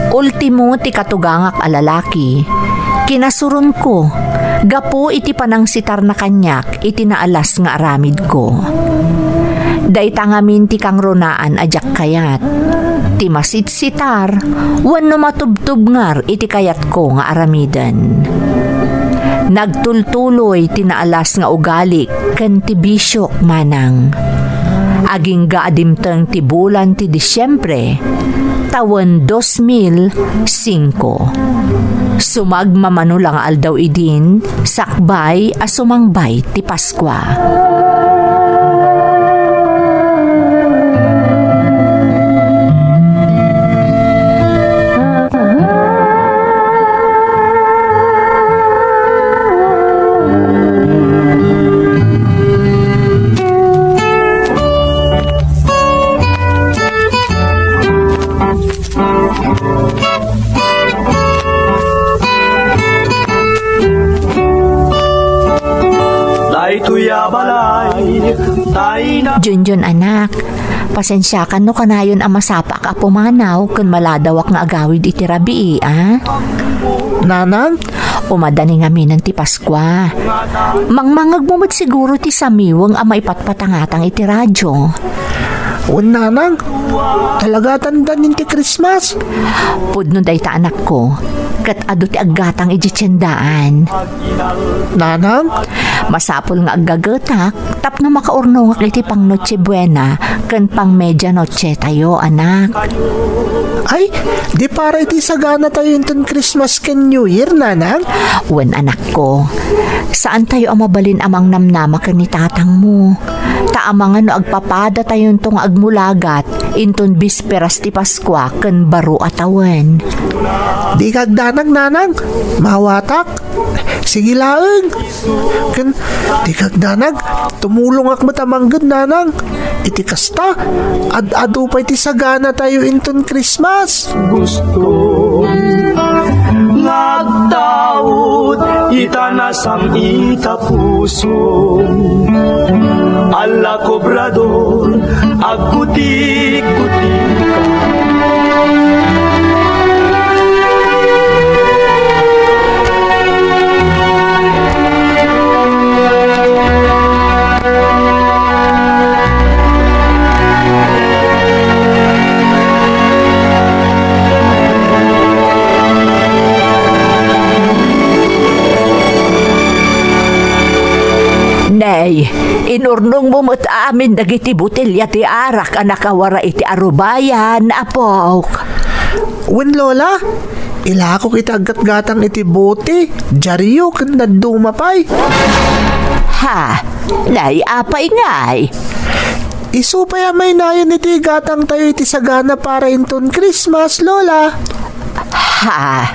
Ultimo ti katugangak a lalaki, kinasuronko gapu iti panangsitarna kaniak iti naalas nga aramidko. Dayta ngamin ti kangrunaan a diak kayat, ti masitsitar wenno matubtubngar iti kayatko nga aramiden. Nagtultuloy ti naalas nga ugalik ken ti bisiok, Manang. Agingga a dimteng ti bulan ti Disiembre, tawen dos mil singko. Sumagmamano la nga aldaw idin, sakbay a sumangbay ti Paskua. Junjun, anak, pasensiakan no kanayon a masapaak a pumanaw ken maladawak nga agawid iti rabii, a? Nanang? Umadani ngamin ti Paskua. Mangmangegmo met siguro ti samiweng a maipatpatangatang iti radio. Wen, Nanang, talaga tandan ti Christmas? Pudno dayta, anakko, ket adu ti aggatang idiay tiendaan. Nanang? Masapul nga aggagetak tapno makaurnongak iti pang Noche Buena ken pang Media Noche tayo, anak. Ay, di para iti sagana tayo inton Christmas ken New Year, Nanang? Wen, anakko, saan tayo a mabalin a mangnamnama ken ni tatangmo. Ta amangan no agpapada tayonto nga agmulagat inton bisperas ti Paskua ken baro a tawen. Di kagdanag, Nanang. Mawatak. Sige laeng. Ken di kagdanag, tumulongak met a mangged, Nanang. Iti kasta, ad-adu pay ti sagana tayo inton Christmas. Gusto nga agtaud ita nasam ita puso. Alla kobrador, agkutik-kutik. Nay, inurnongmo met amin dagiti botelya ti arak a nakawara iti arubayan, apok. Wen, Lola, ilakok iti aggatgatang iti bote, diario, ken dadduma pay. Ha? Nay, apay ngay? Isu pay a mainayon iti gatang tayo iti sagana para inton Christmas, Lola. Ha?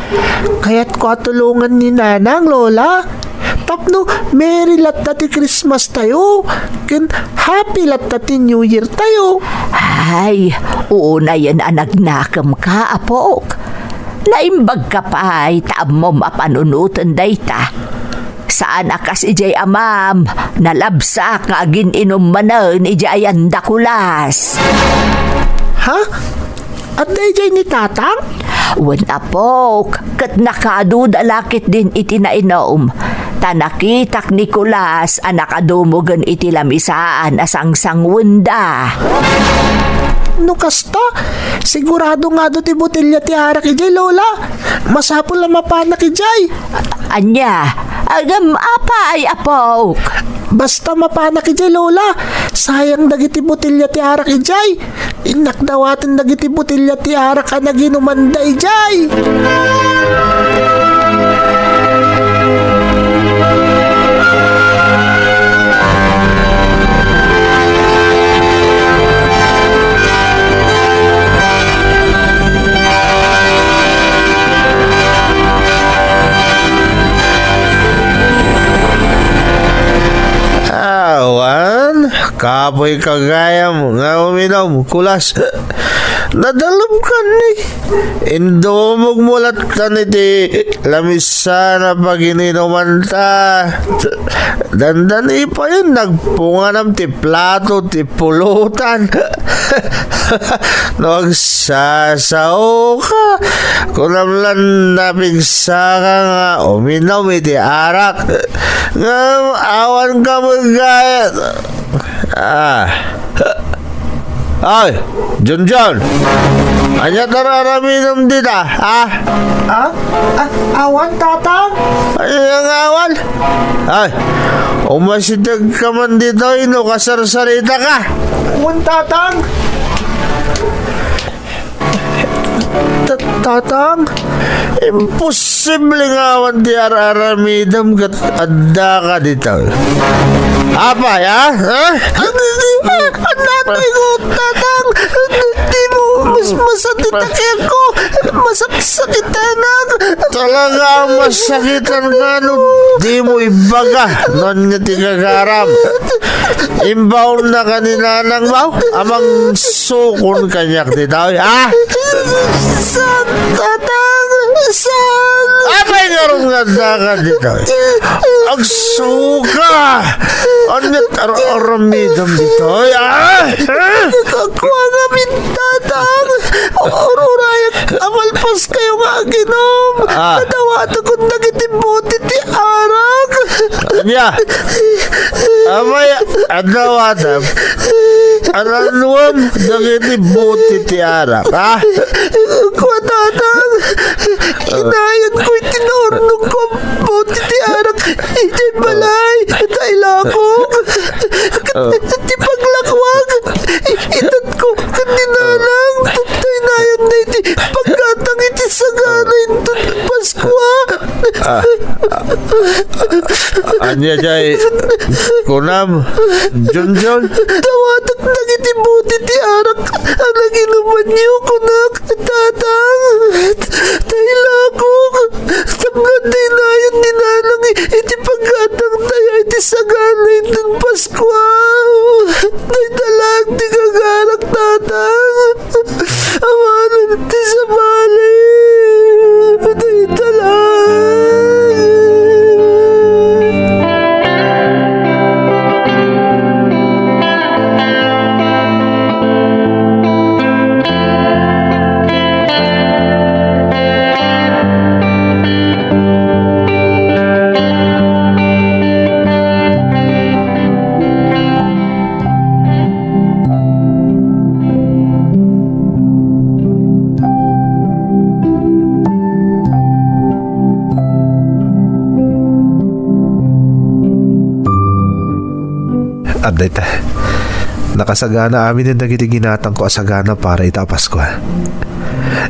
Kayatko a tulongan ni Nanang, Lola. Tapno merry latta ti Christmas tayo, ken happy latta ti New Year tayo. Ay, unayen a nagnakemka, apok. Naimbagka pay ta ammom a panunoten dayta. Saan a kas idiay amam, nalabsak nga agin-inum manen idiay ayan da kulas. Ha? Adda idiay ni Tatang? Wen, apok, ket nakaduda la ketdin iti nainum. Ta nakitak ni kulas a nakadumogen iti lamisaan a sangsanguenda. No kasta, sigurado nga adu ti botelya ti arak idiay, Lola. Masapul a mapanak idiay. Ania? Agam apay, apok? Basta mapanak idiay, Lola. Sayang dagiti botelya ti arak idiay. Innak dawaten dagiti botelya ti arak a naginumanda idiay. Awan, kapoy ka gayam nga uminum, kulas. Nadalem ka ni. Indumogmo lattan iti lamisaan a pagininumanta. Dandani payen nagpunganam ti plato ti pulutan. No agsasaoka, kunam lan napigsaka nga uminum iti arak. Ngem awan ka met gayam. Ah. Ay, Junjun. Ania ti ar-aramidem dita, ha? Ah? Ah, awan, Tatang. Ania nga awan? Ay, umasiteg ka man ditoy no kasarsaritaka. Wen, Tatang. Ta-, Tatang, imposible nga awan ti ar-aramidem ket addaka ditoy. Apay, ha? Ha? Tatang, dimo, mas-, masakit ako. Masaksakitanak. Talaga a masakitan nga no dimo ibaga no ania ti gagaram. Imbaonna ka ni nanangmo a mangsukon kaniak ditoy, ha? Saan, Tatang? Saan? Apay ngarud nga addaka ditoy? Agsuka! Ania ti ar-aramidem ditoy, a? Kua ngamin, Tatang. Ururayak a malpaskayo nga aginom. A. Adawatakon dagiti bote ti arak. Ania? Apay, adawatem? Arannuem dagiti bote ti arak, a? Kua, Tatang. Inayonko iti naurnongko a bote ti arak idiay balay. Taylakok. Ti paglakwag, itatko ken ni Nanang. Taynayonna iti paggatang iti sagana inton Paskua. A, a, ania diay kunam, Junjun? Dawatek dagiti bote ti arak a naginumanyo, kunak, Tatang. Taylakok. Tapno adda inayon ni Nanang iti paggatangtayo iti sagana inton Paskua. Dayta laeng ti gagarak, Tatang. Awanen ti sabali. Dayta laeng. Adda ita. Nakasagana aminen dagiti ginatangko a sagana para ita a Paskua.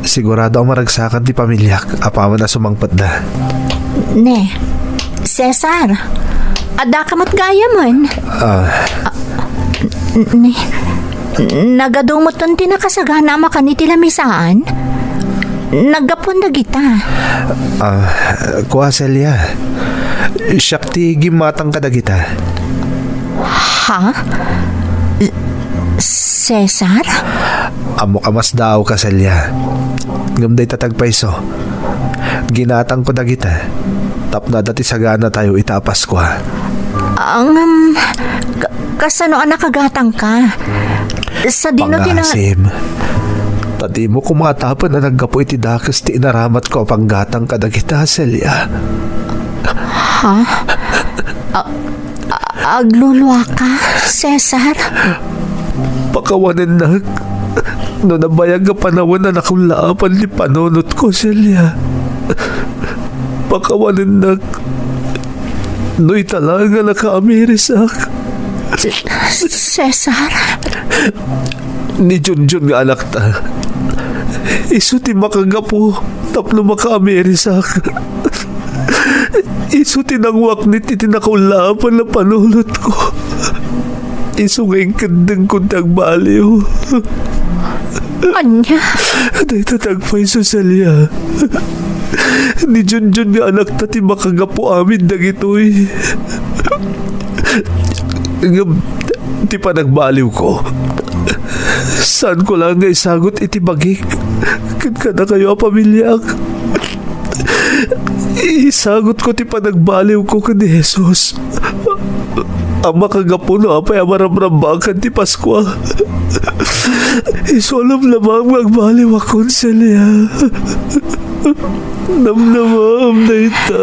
Sigurado a maragsakan ti pamiliak apaman a sumangpetda. Ne, Cesar, addaka met gayamen? A. A, n-, ne, nagadu metten ti nakasagana a makan iti lamisaan? Naggapuan dagita. A, kua, Celia. Siak ti gimmatang kadagita. Ha? Cesar? Ammok a masdaawka, Celia. Ngem dayta ti agpayso. Ginatangko dagita tapno adda ti saganatayo ita a Paskua. Ngem, ka-, kasano a nakagatangka? Sadino ti na- Pangasim. Ta dimo kumatapen a naggapu iti dakes ti inaramatko a panggatang kadagita, Celia. Ha? A-, a-, agluluaka, Cesar? Pakawanennak no nabayag a panawen a nakullaapan ti panunotko, Celia. Pakawanennak no ita laeng a nakaamirisak. Cesar? Ni Junjun nga anakta, isu ti makagapu tapno makaamirisak. Isu ti nanguaknit iti nakullaapan a panunotko. Isu nga inkeddengko ti agbaliw. Ania? Dayta ti agpayso, Celia. Ni Junjun nga anakta ti makagapu amin dagitoy. Ngem ti panagbaliwko, saanko laeng nga isagut iti bagik ken kadakayo a pamiliak. Isagutko ti panagbaliwko ken ni Jesus a makagapu no apay a marabrambakan ti Paskua. Isu a lamlamam nga agbaliwakon, Celia. Namnamam dayta.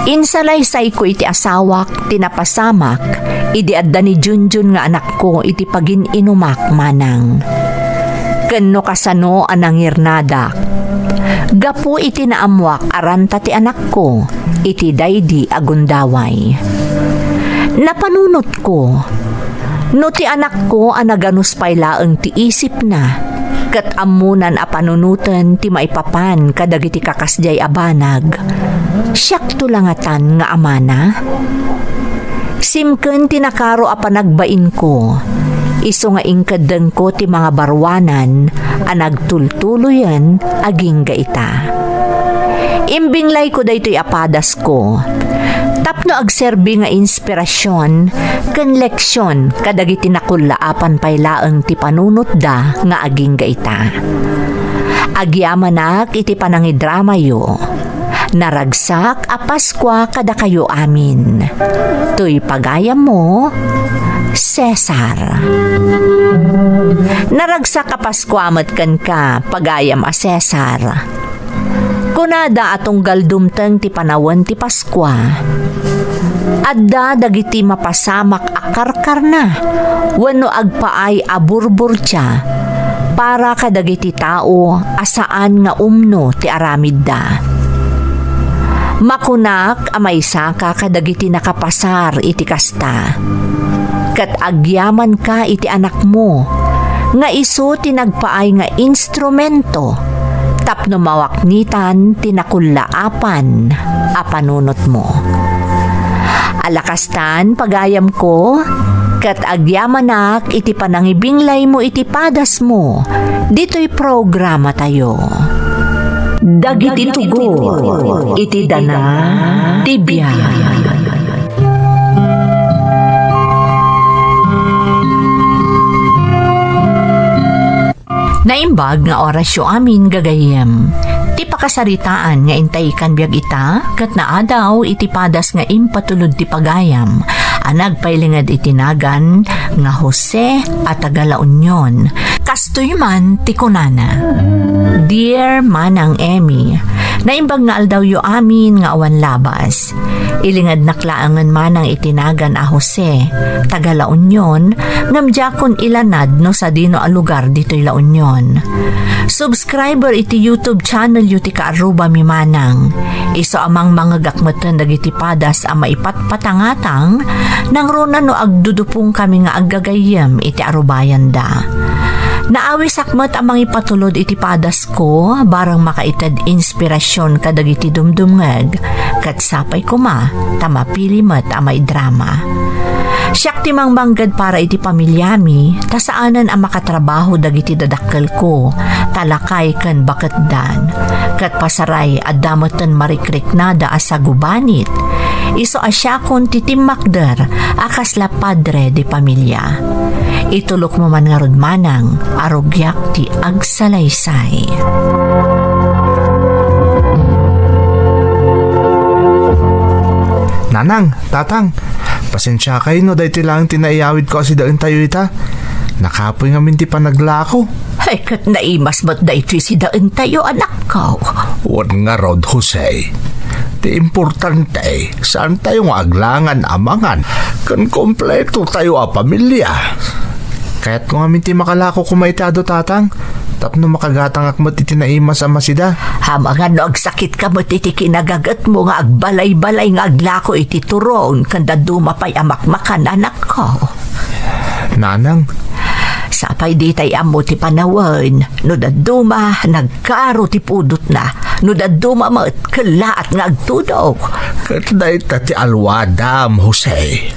Insalaysayko iti asawak ti napasamak idi adda ni Junjun nga anakko iti pagin-inumak manang. Ken no kasano a nangirnadak, Gapu iti naammuak a ranta ti anakko iti daydi a gundaway. Napanunotko, no ti anakko a naganus pay laeng ti isipna, ket ammonan a panunoten ti maipapan kadagiti kakasdiay a banag, siakto la ngatan nga amana? Simken ti nakaro a panagbainko, isu nga inkeddengko ti mangabaruanan a nagtultuloyen agingga ita. Imbinglayko daytoy a padasko tapno agserbi nga inspirasion ken leksion kadagiti nakullaapan pay laeng ti panunotda nga agingga ita. Agyamanak iti panangidramayo. Naragsak a Paskua kadakayo amin. Toy pagayammo, Cesar. Naragsak a Paskua met kenka, pagayam a Cesar. Kunada a tunggal dumteng ti panawen ti Paskua, adda dagiti mapasamak a karkarna wenno agpaay a burburtia para kadagiti tao a saan nga umno ti aramidda. Makunak a maisaka kadagiti nakapasar iti kasta, ket agyamanka iti anakmo nga isu ti nagpaay nga instrumento tapno mawaknitan ti nakullaapan a panunotmo. Ala kastan, pagayamko, ket agyamanak iti panangibinglaymo iti padasmo ditoy programatayo. Dagiti tugot iti dana ti biag. Naimbag nga orasyo amin, gagayyem. Ti pakasaritaan nga intay kan biag ita, ket naadaw iti padas nga impatulod ti pagayam a nagpailinged iti nagan nga Jose a taga La Union. Kastoy man ti kunana, Dear Manang Emmy, naimbag nga aldawyo amin nga awan labas. Ilingednak laengen manang iti nagan a Jose, taga La Union, ngem diakon ilanad no sadino a lugar ditoy La Union. Subscriber iti YouTube channelyo ti kaarrubami manang. Isu a mangmangegak metten dagiti padas a maipatpatangatang, nangruna no agdudupongkami nga aggagayyem iti arubayanda. Naawisak met a mangipatulod iti padas ko, bareng makaited inspirasyon kadagiti dumdumngeg, ket sapay koma ta mapili met a maidrama. Siak ti mangmangged para iti pamiliami, ta saanen a makatrabaho dagiti dadakkelko, ta lakay ken baketdan, ket pasaray adda metten marikriknada a sagubanit. Isu a siakon ti timmakder a kasla padre de pamilia. Itulokmo man ngarud manang a rugiak ti agsalaysay. Nanang, tatang, pasensiakay no daytoy laeng ti naiyawidko a sidaentayo ita. Nakapuy ngamin ti panaglako. Ay, ket naimas met daytoy sidaentayo, anakko. Wen ngarud, Jose. Ti importante, saantayo nga aglangan a mangan ken kompleto tayo a pamilia. Kayatko ngamin ti makalako koma iti adu, tatang, tapno makagatangak met iti naimas a masida. Amangan no agsakitka met iti kinagagetmo nga agbalay-balay nga aglako iti turon ken dadduma pay a makmakan, anakko. Nanang. Sapay ditay ammo ti panawen no dadduma nagkaro ti pudotna, no dadduma met kellaat nga agtudok. Ket dayta ti aluadam, Jose.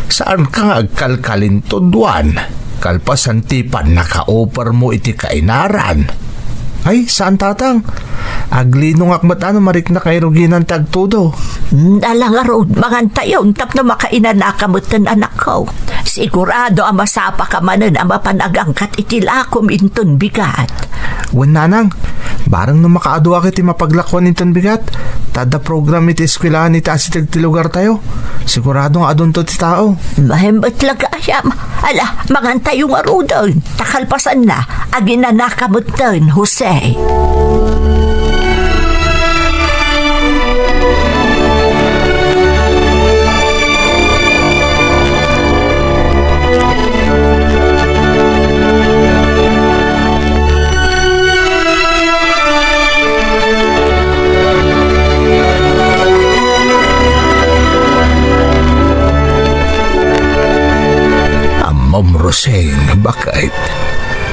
Saanka nga agkalkalintudwan kalpasan ti pannakaupermo iti kainaran. Ay, saan, tatang. Aglinongak met a no mariknak nga iruginan ti agtudo. Hmm, ala ngarud, mangantayon tapno makainanaka metten, anakko. Sigurado a masapaka manen a mapan agangkat iti lakom inton bigat. Wen, nanang, bareng no makaaduak iti mapaglakuan inton bigat, ta adda program iti eskuelahan iti asideg ti lugartayo. Sigurado nga adunto ti tao. Mahimbet la gayam. Ala, mangantayo ngaruden. Ta kalpasanna, aginanaka metten, Jose.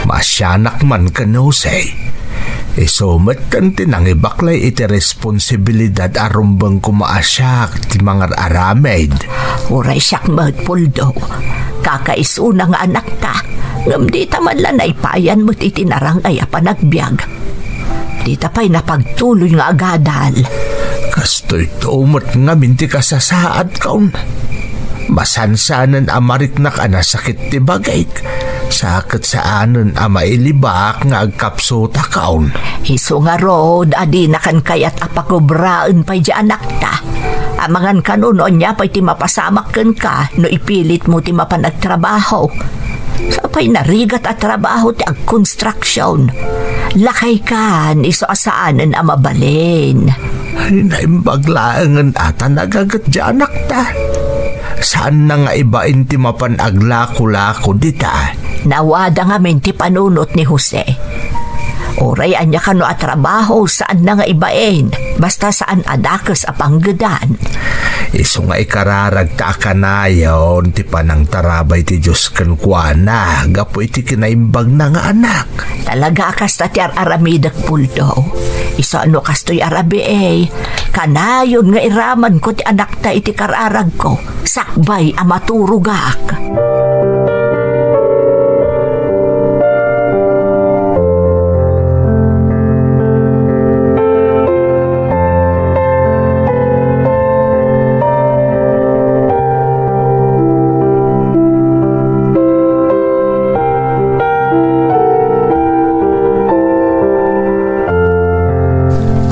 Maasianak man ken Jose. Isu met ken ti nangibaklay iti responsibilidad a rumbeng koma a siak ti mangar-aramid. Uray siak met, Puldo. Kakaisuna nga anakta, ngem dita man la naipayan met iti narangay a panagbiag. Dita pay napagtuloy nga agadal. Kastoyto met ngamin ti kasasaadkon. Masansanen a mariknak a nasakit ti bagik, sa ket saanen a mailibak nga agkapsutakon. Isu ngarud a dinakan kayat a pakobraen pay di anakta. Amangan kano no ania pay ti mapasamak kenka no ipilitmo ti mapan agtrabaho. Sapay narigat a trabaho ti agkonstruksion. Lakaykan isu a saanen a mabalin. Ay, naimbag laengen a ta nagaget di anakta. Saanna nga ibain ti mapan aglako-lako dita. Nawada ngamin ti panunot ni Jose. Uray ania kano a trabaho, saanna nga ibain. Basta saan a dakes a panggedan. Isu nga ikararagta a kanayon ti panangtarabay ti Dios kenkuana gapu iti kinaimbagna nga anak. Talaga a kasta ti ar-aramidek, Puldo. Isu a no kastoy a rabii, kanayon nga iramanko ti anakta iti kararagko, sakbay a maturogak.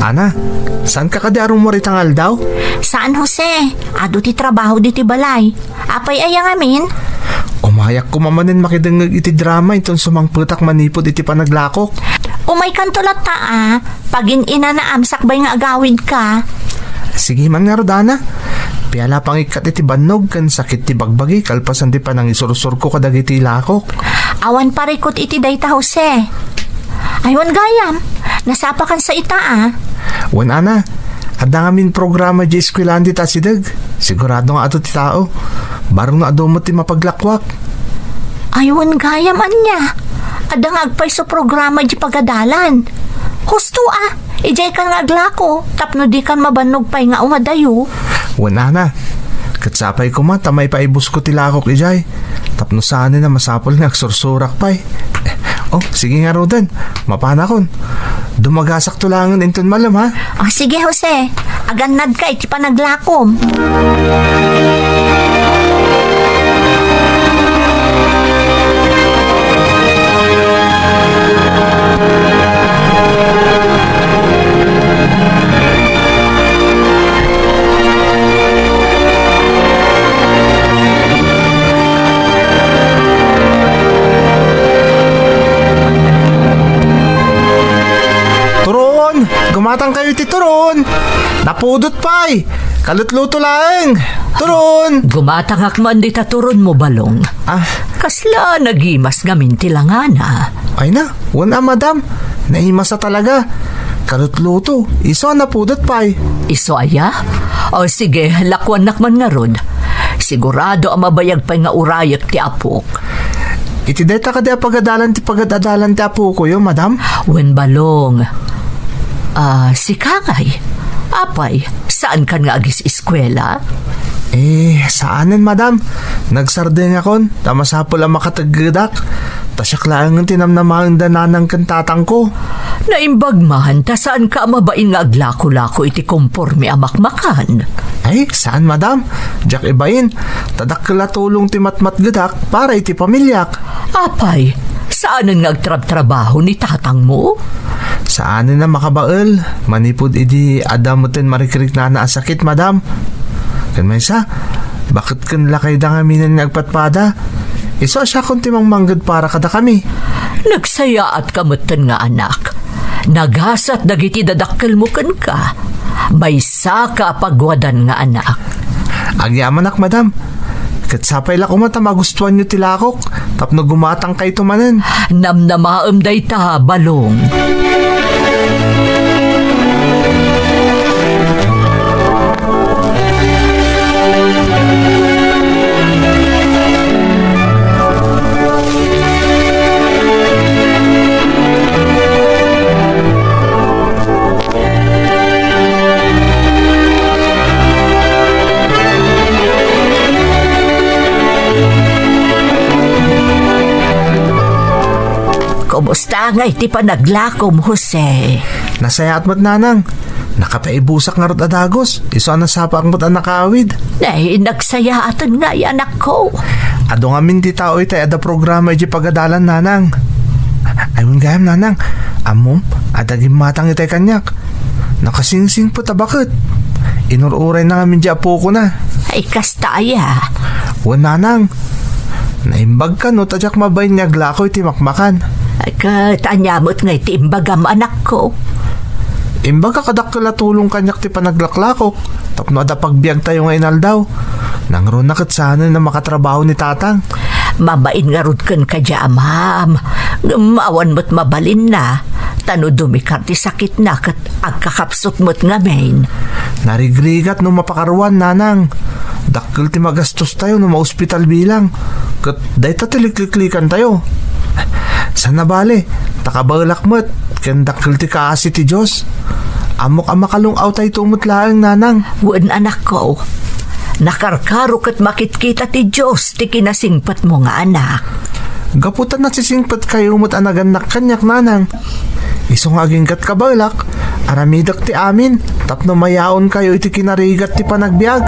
Ana, saanka kadi a rummuar ita nga aldaw? Saan, Jose. Adu ti trabaho ditoy balay. Apay aya ngamin? Umayak koma manen makidengngeg iti drama inton sumangpetak manipud iti panaglakok. Umaykanto latta a, pagin-inanaam sakbay nga agawidka. Sige man ngarud, Ana. Piala pangikkat iti bannog ken sakit ti bagbagi kalpasan ti panangisursurko kadagiti lakok. Awan parikut iti dayta, Jose. Ay, wen gayam, nasapakan sa ita a. Wen, Ana, adda ngamin programa di eskwelahan dita asideg. Sigurado nga adu ti tao. Bareng no adu met ti mapaglakuak. Ay, wen gayam ania. Adda nga agpayso programa di pagadalan. Husto a, idiaykan nga aglako, tapno dikan mabannog pay nga umadayo. Wen, Ana, ket sapay koma ta maipaibusko ti lakok idiay. Tapno saanen a masapul nga agsursurak pay. Oh, sige ngaruden. Mapanakon. Dumagasakto laengen inton malem, ha? Oh, sige, Jose. Agannadka iti panaglakom. Turon! Gumatangkayo iti turon! Napudot pay! Kalutluto laeng! Turon! Gumatangak man dita turonmo, Balong. Ah. Kasla nagimas ngamin ti langana. Ay na, wen a, madam. Naimasa talaga. Kalutluto. Isu a napudot pay. Isu aya? O sige, lakuannak man ngarud. Sigurado a mabayag pay nga urayek ti apok. Iti dayta kadi a pagadalan ti pagad-adalan ti apokoyo, madam? Wen, Balong. Ah, sika ngay? Apay, saankan nga agis-eskuela? Eh, saanen, madam. Nagsardengakon, ta masapul a makateggedak. Ta siak laengen ti namnamaen da nanang ken tatangko. Naimbag man, ta saanka a mabain nga aglako-lako iti komporme a makmakan. Ay, saan, madam. Diak ibain, ta dakkel a tulong ti matmatgedak para iti pamiliak. Apay, saanen nga agtrabtrabaho ni tatangmo? Saanen a makabael, manipud idi adda meten marikriknana a sakit, madam. Ken maysa, baket ken lakayda ngaminen nga agpadpada. Isu a siakon ti mangmangged para kadakami. Nagsayaatka metten nga anak. Nagasat dagiti dadakkelmo kenka. Maysaka a pagwadan nga anak. Agyamanak, madam. Ket sapay la koma ta magustuanyo ti lakok tapno gumatangkayto manen. Namnamaem dayta, Balong. Musta ngay ti panaglakom, Jose? Nasayaat met, nanang. Nakapaibusak ngarud a dagus. Isu a nasapaak met a nakaawid. Nay, nagsayaaten ngay, anakko. Adu ngamin ti tao itay adda programa idiay pagadalan, nanang. Ay, wen gayam, nanang. Ammom, adda gimmatang itay kaniak. Nakasingsingpet a baket. Inur-urayna ngamin di apokona. Ay, kasta aya. Wen, nanang. Naimbag kano ta diak mabain nga aglako iti makmakan. Ay, ket ania met ngay ti imbagam, anakko? Imbag a kadakkel a tulong kaniak ti panaglaklakok tapno adda pagbiagtayo nga inaldaw. Nangruna ket saanen a makatrabaho ni tatang. Mabain ngarud kenka diay amam. Ngem awan met mabalinna, ta no dumikar ti sakitna ket agkakapsut met ngamin. Narigrigat no mapakaruan, nanang. Dakkel ti magastostayo no maospital bilang. Ket dayta ti likliklikantayo. Saan a bale, ta kabaelak met, ken dakkel ti kaasi ti Dios. Ammok a makalung-awtayto met laeng, nanang. Wen, anakko. Nakarkaro ket makitkita ti Dios ti kinasingpetmo nga anak. Gapu ta nasisingpetkayo met a nagannak kaniak, nanang. Isu nga aginggat kabaelak, aramidek ti amin tapno mayaonkayo iti kinarigat ti panagbiag.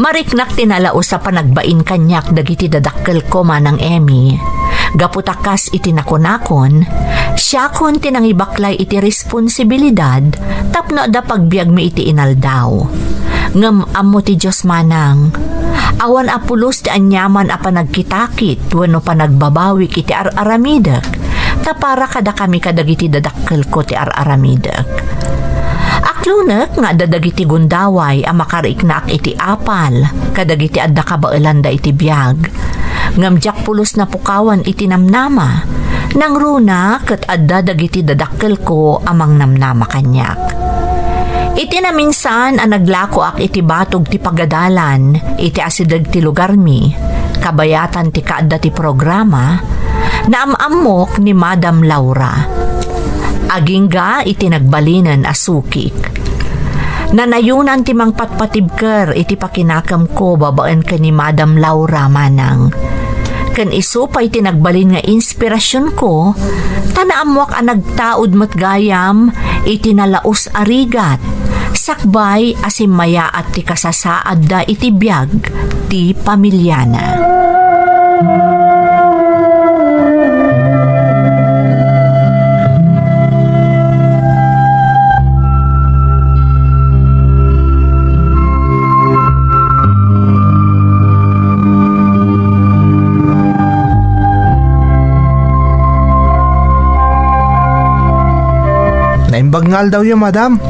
Mariknak ti nalaus a panagbain kaniak dagiti dadakkelko, Manang Emmy. Gapu ta kas iti nakunakon, siakon ti nangibaklay iti responsibilidad tapno adda pagbiagmi iti inaldaw. Ngem ammo ti Dios, Manang, awan a pulos ti aniaman a panagkitakit wenno panagbabawik iti ar-aramidek, ta para kadakami kadagiti dadakkelko ti ar-aramidek. Aklonek nga adda dagiti gundaway a makariknaak iti apal kadagiti adda kabaelanda iti biag. Ngem diak pulos napukawan iti namnama. Nangruna ket adda dagiti dadakkelko a mangnamnama kaniak. Iti naminsan a naglakoak iti batog ti pagadalan iti asideg ti lugarmi, kabayatan ti kaadda ti programa, naam-ammok ni Madam Laura. Agingga iti nagbalinen a sukik. Nanayonan ti mangpatpatibker iti pakinakemko babaen ken ni Madam Laura, Manang. Ken isu pay ti nagbalin nga inspirasionko, ta naammoak a nagtaud met gayam iti nalaus a rigat, sakbay a simmayaat ti kasasaadda iti biag ti pamiliana. Naimbag nga aldawyo, madam.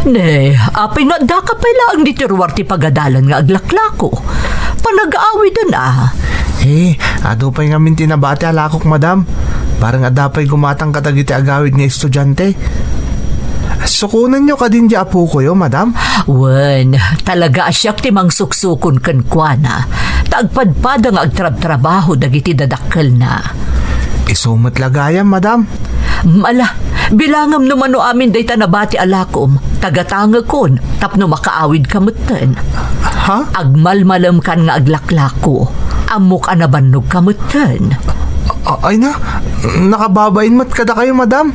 Ne, apay nga addaka pay laeng ditoy ruar ti pagadalan nga aglaklako? Panag-aawiden a. Eh, adu pay ngamin ti nabati a lakok, madam. Bareng adda pay gumatang kadagiti agawid nga estudiante. Sukonenyo kadin di apokoyo, madam? Wen, talaga a siak ti mangsuksukon kenkuana. Ta agpadpada nga agtrabtrabaho dagiti dadakkelna. Isu met la gayam, madam. Ala, bilangam no mano amin dayta nabati a lakom, tagatangekon, tapno makaawidka metten. Ha? Agmalmalemkan nga aglaklako. Ammok a nabannogka metten. A-, ay na, nakababain met kadakayo, madam.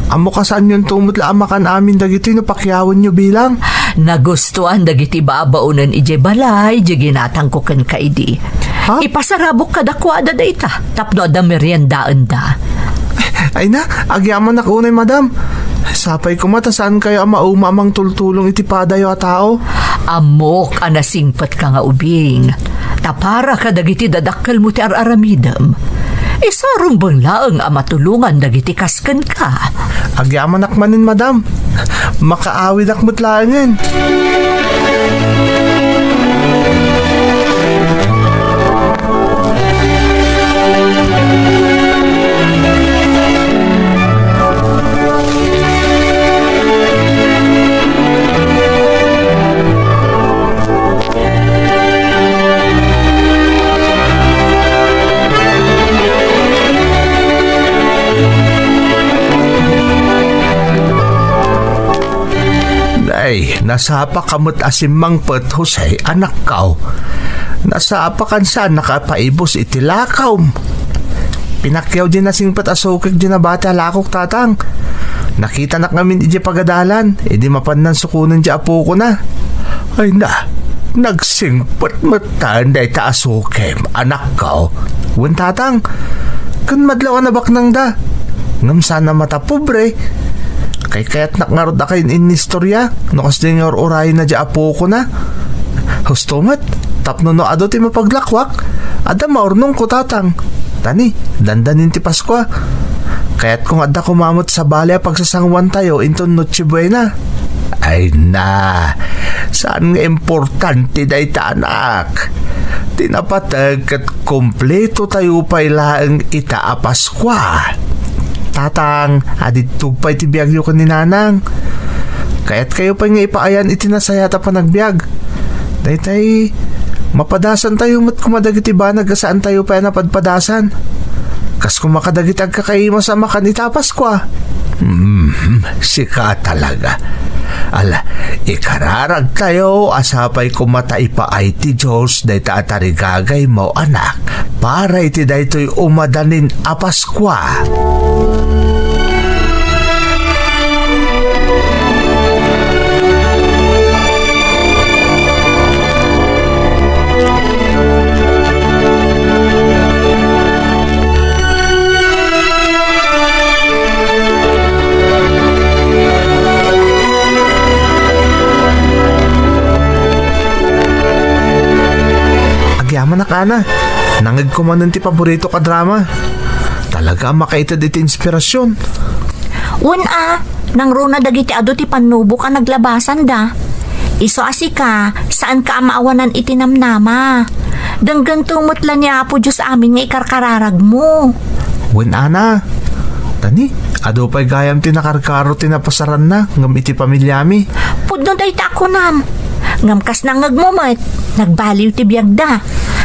Ammok a saanyonto met la a makan amin dagitoy no pakiawenyo bilang. Nagustuan dagiti babaonen idiay balay, di ginatangko kenka idi. Ha? Ipasarabok kadakuada dayta. Tapno adda meriendaenda. Ay na, agyamanak unay, madam. Sapay koma ta saankayo a mauma a mangtultulong iti padayo a tao. Ammok a nasingpetka nga ubing. Ta para kadagiti dadakkelmo ti ar-aramidem. Isurumbeng laeng a matulongan dagiti kas kenka. Agyamanak manen, madam. Makaawidak met laengen. Nasapaka met a simmangpet, Jose, anakko. Nasapakan saan nakapaibus iti lakawm. Pinakyaw di nasingpet a sukik di nabati a lakok, tatang. Nakitanak ngamin idiay pagadalan, idi mapannan sukonen di apokona. Ay na, nagsingpet met tan dayta a sukim, anakko. Wen, tatang, ken madlaw a nabaknangda. Ngem saan a matapobre. Kaykayatnak ngarud a kain-, innistorya no kasdi nga ur-urayna di apokona. Husto met, tapno no adu ti mapaglakwak, adda maurnongko, tatang. Tani, dandanin ti Paskua. Kayatko nga adda koma met sabali a pagsasanguantayo inton Noche Buena. Ay na, saan nga importante dayta, anak. Ti napateg ket kumpleto tayo pay laeng ita a Paskua. Tatang, adittog pay ti biagyo ken ni Nanang. Kayatkayo pay nga ipaayan iti nasayaat a panagbiag. Daytay, mapadasantayo met koma dagiti banag a saantayo pay a napadpadasan. Kas koma kadagiti agkakaimas a makan ita a Paskua. Hmm, sika talaga. Ala, ikararagtayo a sapay koma ta ipaay ti Dios dayta a tarigagaymo, anak, para iti daytoy umadanin a Paskua. Agyamanak, Ana. Nangngegko manen ti paboritok a drama. Talaga a makaited iti inspirasyon. Wen a, nangruna dagiti adu ti pannubok a naglabasanda. Isu a sika, saanka a maawanan iti namnama. Denggento met la ni Apo Dios amin nga ikarkararagmo. Wen, Ana. Tani, adu pay gayam ti nakarkaro ti napasaranna ngem iti pamiliami. Pudno dayta a kunam. Ngem kas nangngegmo met, nagbaliw ti biagda.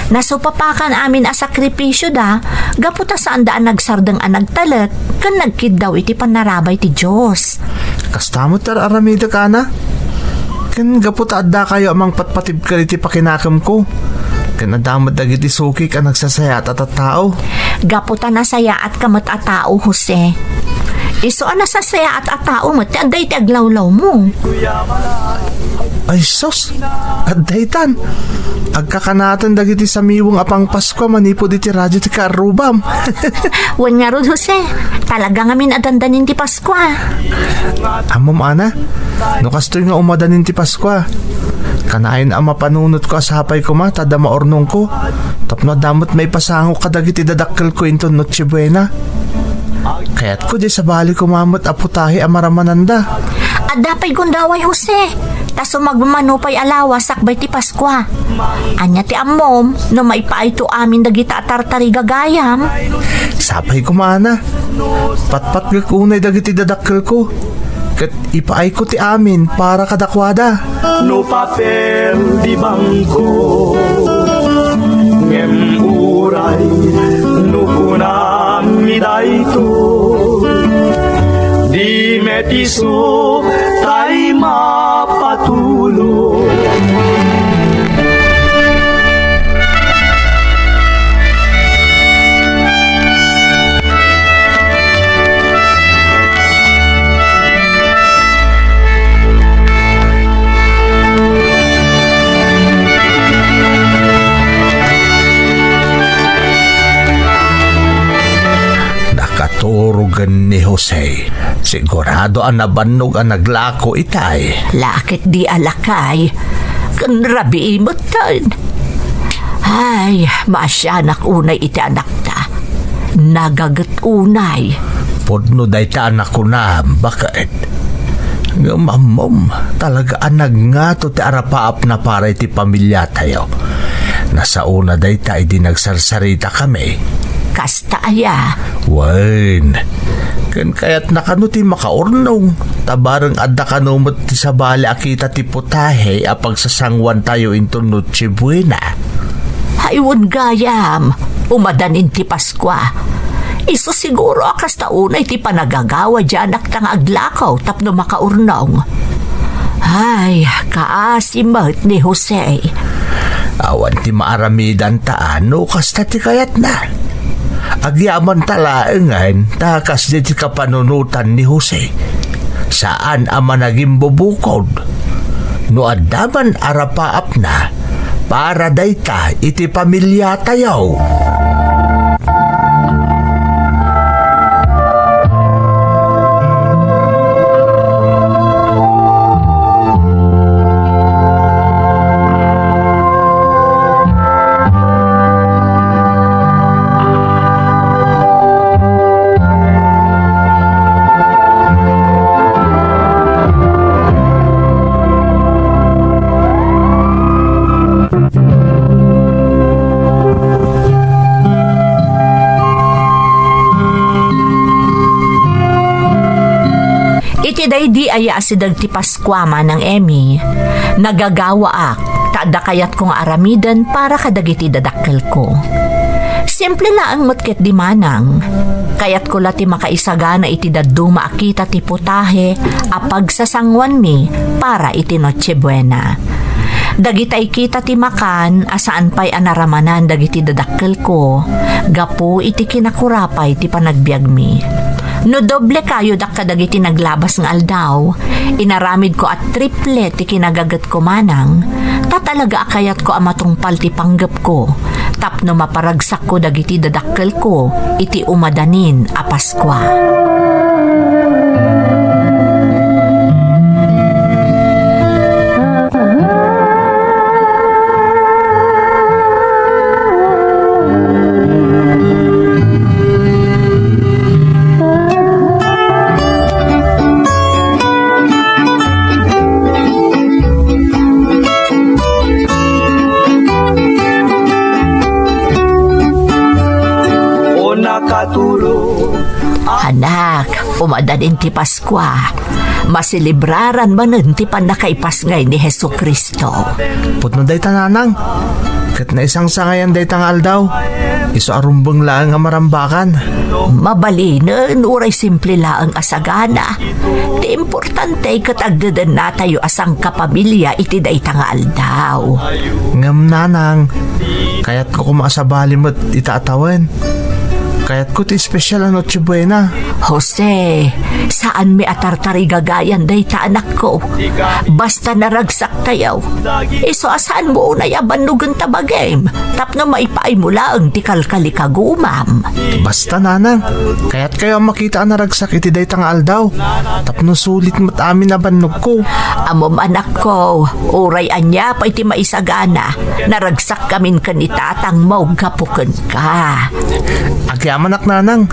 Nasupapakan amin a sakripisioda gapu ta saanda a nagsardeng a nagtalek ken nagkiddaw iti pannarabay ti Dios. Kasta met ti ar-aramidek, Ana. Ken gapu ta addakayo a mangpatpatibker iti pakinakemko, ken adda met dagiti sukik a nagsasayaat a tattao. Gapu ta nasayaatka met a tao, Jose. Isu a nasasayaat a tao met ti adda iti aglawlawmo. Ay sus, adda itan. Agkakanaten dagiti samiweng a pangpaskua manipud iti radio ti kaarrubam. Wen ngarud, Jose, talaga ngamin a dandanin ti Paskua. Ammom, Ana, no kastoy nga umadanin ti Paskua, kanayon a mapanunotko a sapay koma ta adda maurnongko, tapno adda met maipasangok kadagiti dadakkelko inton Noche Buena. Kayatko di sabali koma met a putahe a maramananda. Adda pay gundaway, Jose, ta sumagmamano pay a lawas sakbay ti Paskua. Ania ti ammom no maipaayto amin dagita a tartarigagayam? Sapay koma, Ana. Patpatgek unay dagiti dadakkelko, ket ipaayko ti amin para kadakuada. No papel di bangko, ngem uray no kunam mi daytoy, di met isu tay mapatulong. Nakaturogen ni Jose. Sigurado a nabannog a naglako itay. Lakay di a lakay, ken rabii metten. Ay, maasianak unay iti anakta. Nagaget unay. Pudno dayta a nakunam, baket. Ngem ammom, talaga a nagngato ti arapaapna para iti pamiliatayo. Nasaona dayta idi nagsarsaritakami. Kasta aya? Wen, ken kayatna kano ti makaurnong, ta bareng adda kano met ti sabali a kita ti putahe a pagsasanguantayo inton Noche Buena. Ay, wen gayam, umadanin ti Paskua. Isu siguro a kasta unay ti panagagawa diay anakta nga aglako tapno makaurnong. Ay, kaasi met ni Jose. Awan ti maaramidanta no kasta ti kayatna. Agyamanta laengen ta kasdi ti kapanunotan ni Jose. Saan a managimbubukod. No adda man a rapaapna, para dayta iti pamiliatayo. Iti daydi a yaasideg ti Paskua, Manang Emmy, nagagawaak ta adda kayatko nga aramiden para kadagiti dadakkelko. Simple laeng met ketdi, Manang. Kayatko la ti makaisagana iti dadduma a kita ti putahe a pagsasanguanmi para iti Noche Buena. Dagitay kita ti makan a saan pay a naramanan dagiti dadakkelko gapu iti kinakurapay ti panagbiagmi. No doble kayo dak kadagiti naglabas nga aldaw, inaramidko a triple ti kinagagetko, Manang, ta talaga a kayatko a matungpal ti panggepko tapno maparagsakko dagiti dadakkelko iti umadanin a Paskua. O nakatulog. Anak, umadanin ti Paskua. Maselebraran manen ti pannakaipasngay ni Jesu-Cristo. Pudno dayta, Nanang. Ket naisangsangayan dayta nga aldaw. Isu a rumbeng laeng a marambakan. Mabalinen, uray simple laeng a sagana. Ti importante ket agdedennatayo a sangkapamilia iti dayta nga aldaw. Ngem, Nanang, kayatko koma a sabali met ita a tawen. Kayatko ti espesyal a Noche Buena. Jose, saanmi a tartarigagayan dayta, anakko. Basta naragsak tayo. Isu a saanmo unay a bannogen ta bagim tapno maipaaymo laeng ti kalkalikagumam. Basta, Nanang, kayatkayo a makita a naragsak iti dayta nga aldaw tapno sulit met amin a bannogko. Ammom, anakko, uray ania pay ti maisagana, naragsakkamin ken ni tatangmo gapu kenka. Agyamanak, Nanang.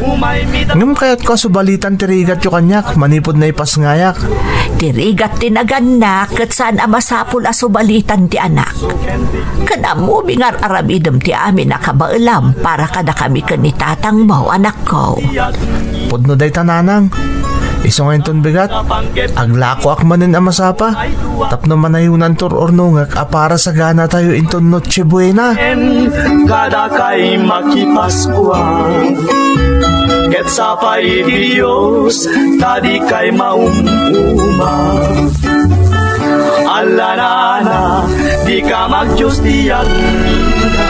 Ngem kayatko a subalitan ti rigatyo kaniak manipud naipasngayak. Ti rigat ti nagannak ket saan a masapul a subalitan ti anak. Ken ammomi nga ar-aramidem ti amin a kabaelam para kadakami ken ni tatangmo, anakko. Pudno dayta, Nanang. Isu nga inton bigat, aglakoak manen a masapa tapno manayonanto ur-urnongek a para saganatayo inton Noche Buena. Kadakay makipaskua, ket sapay ti Dios ta dikay maum-uma. Allanana, dika magdios ti agdida.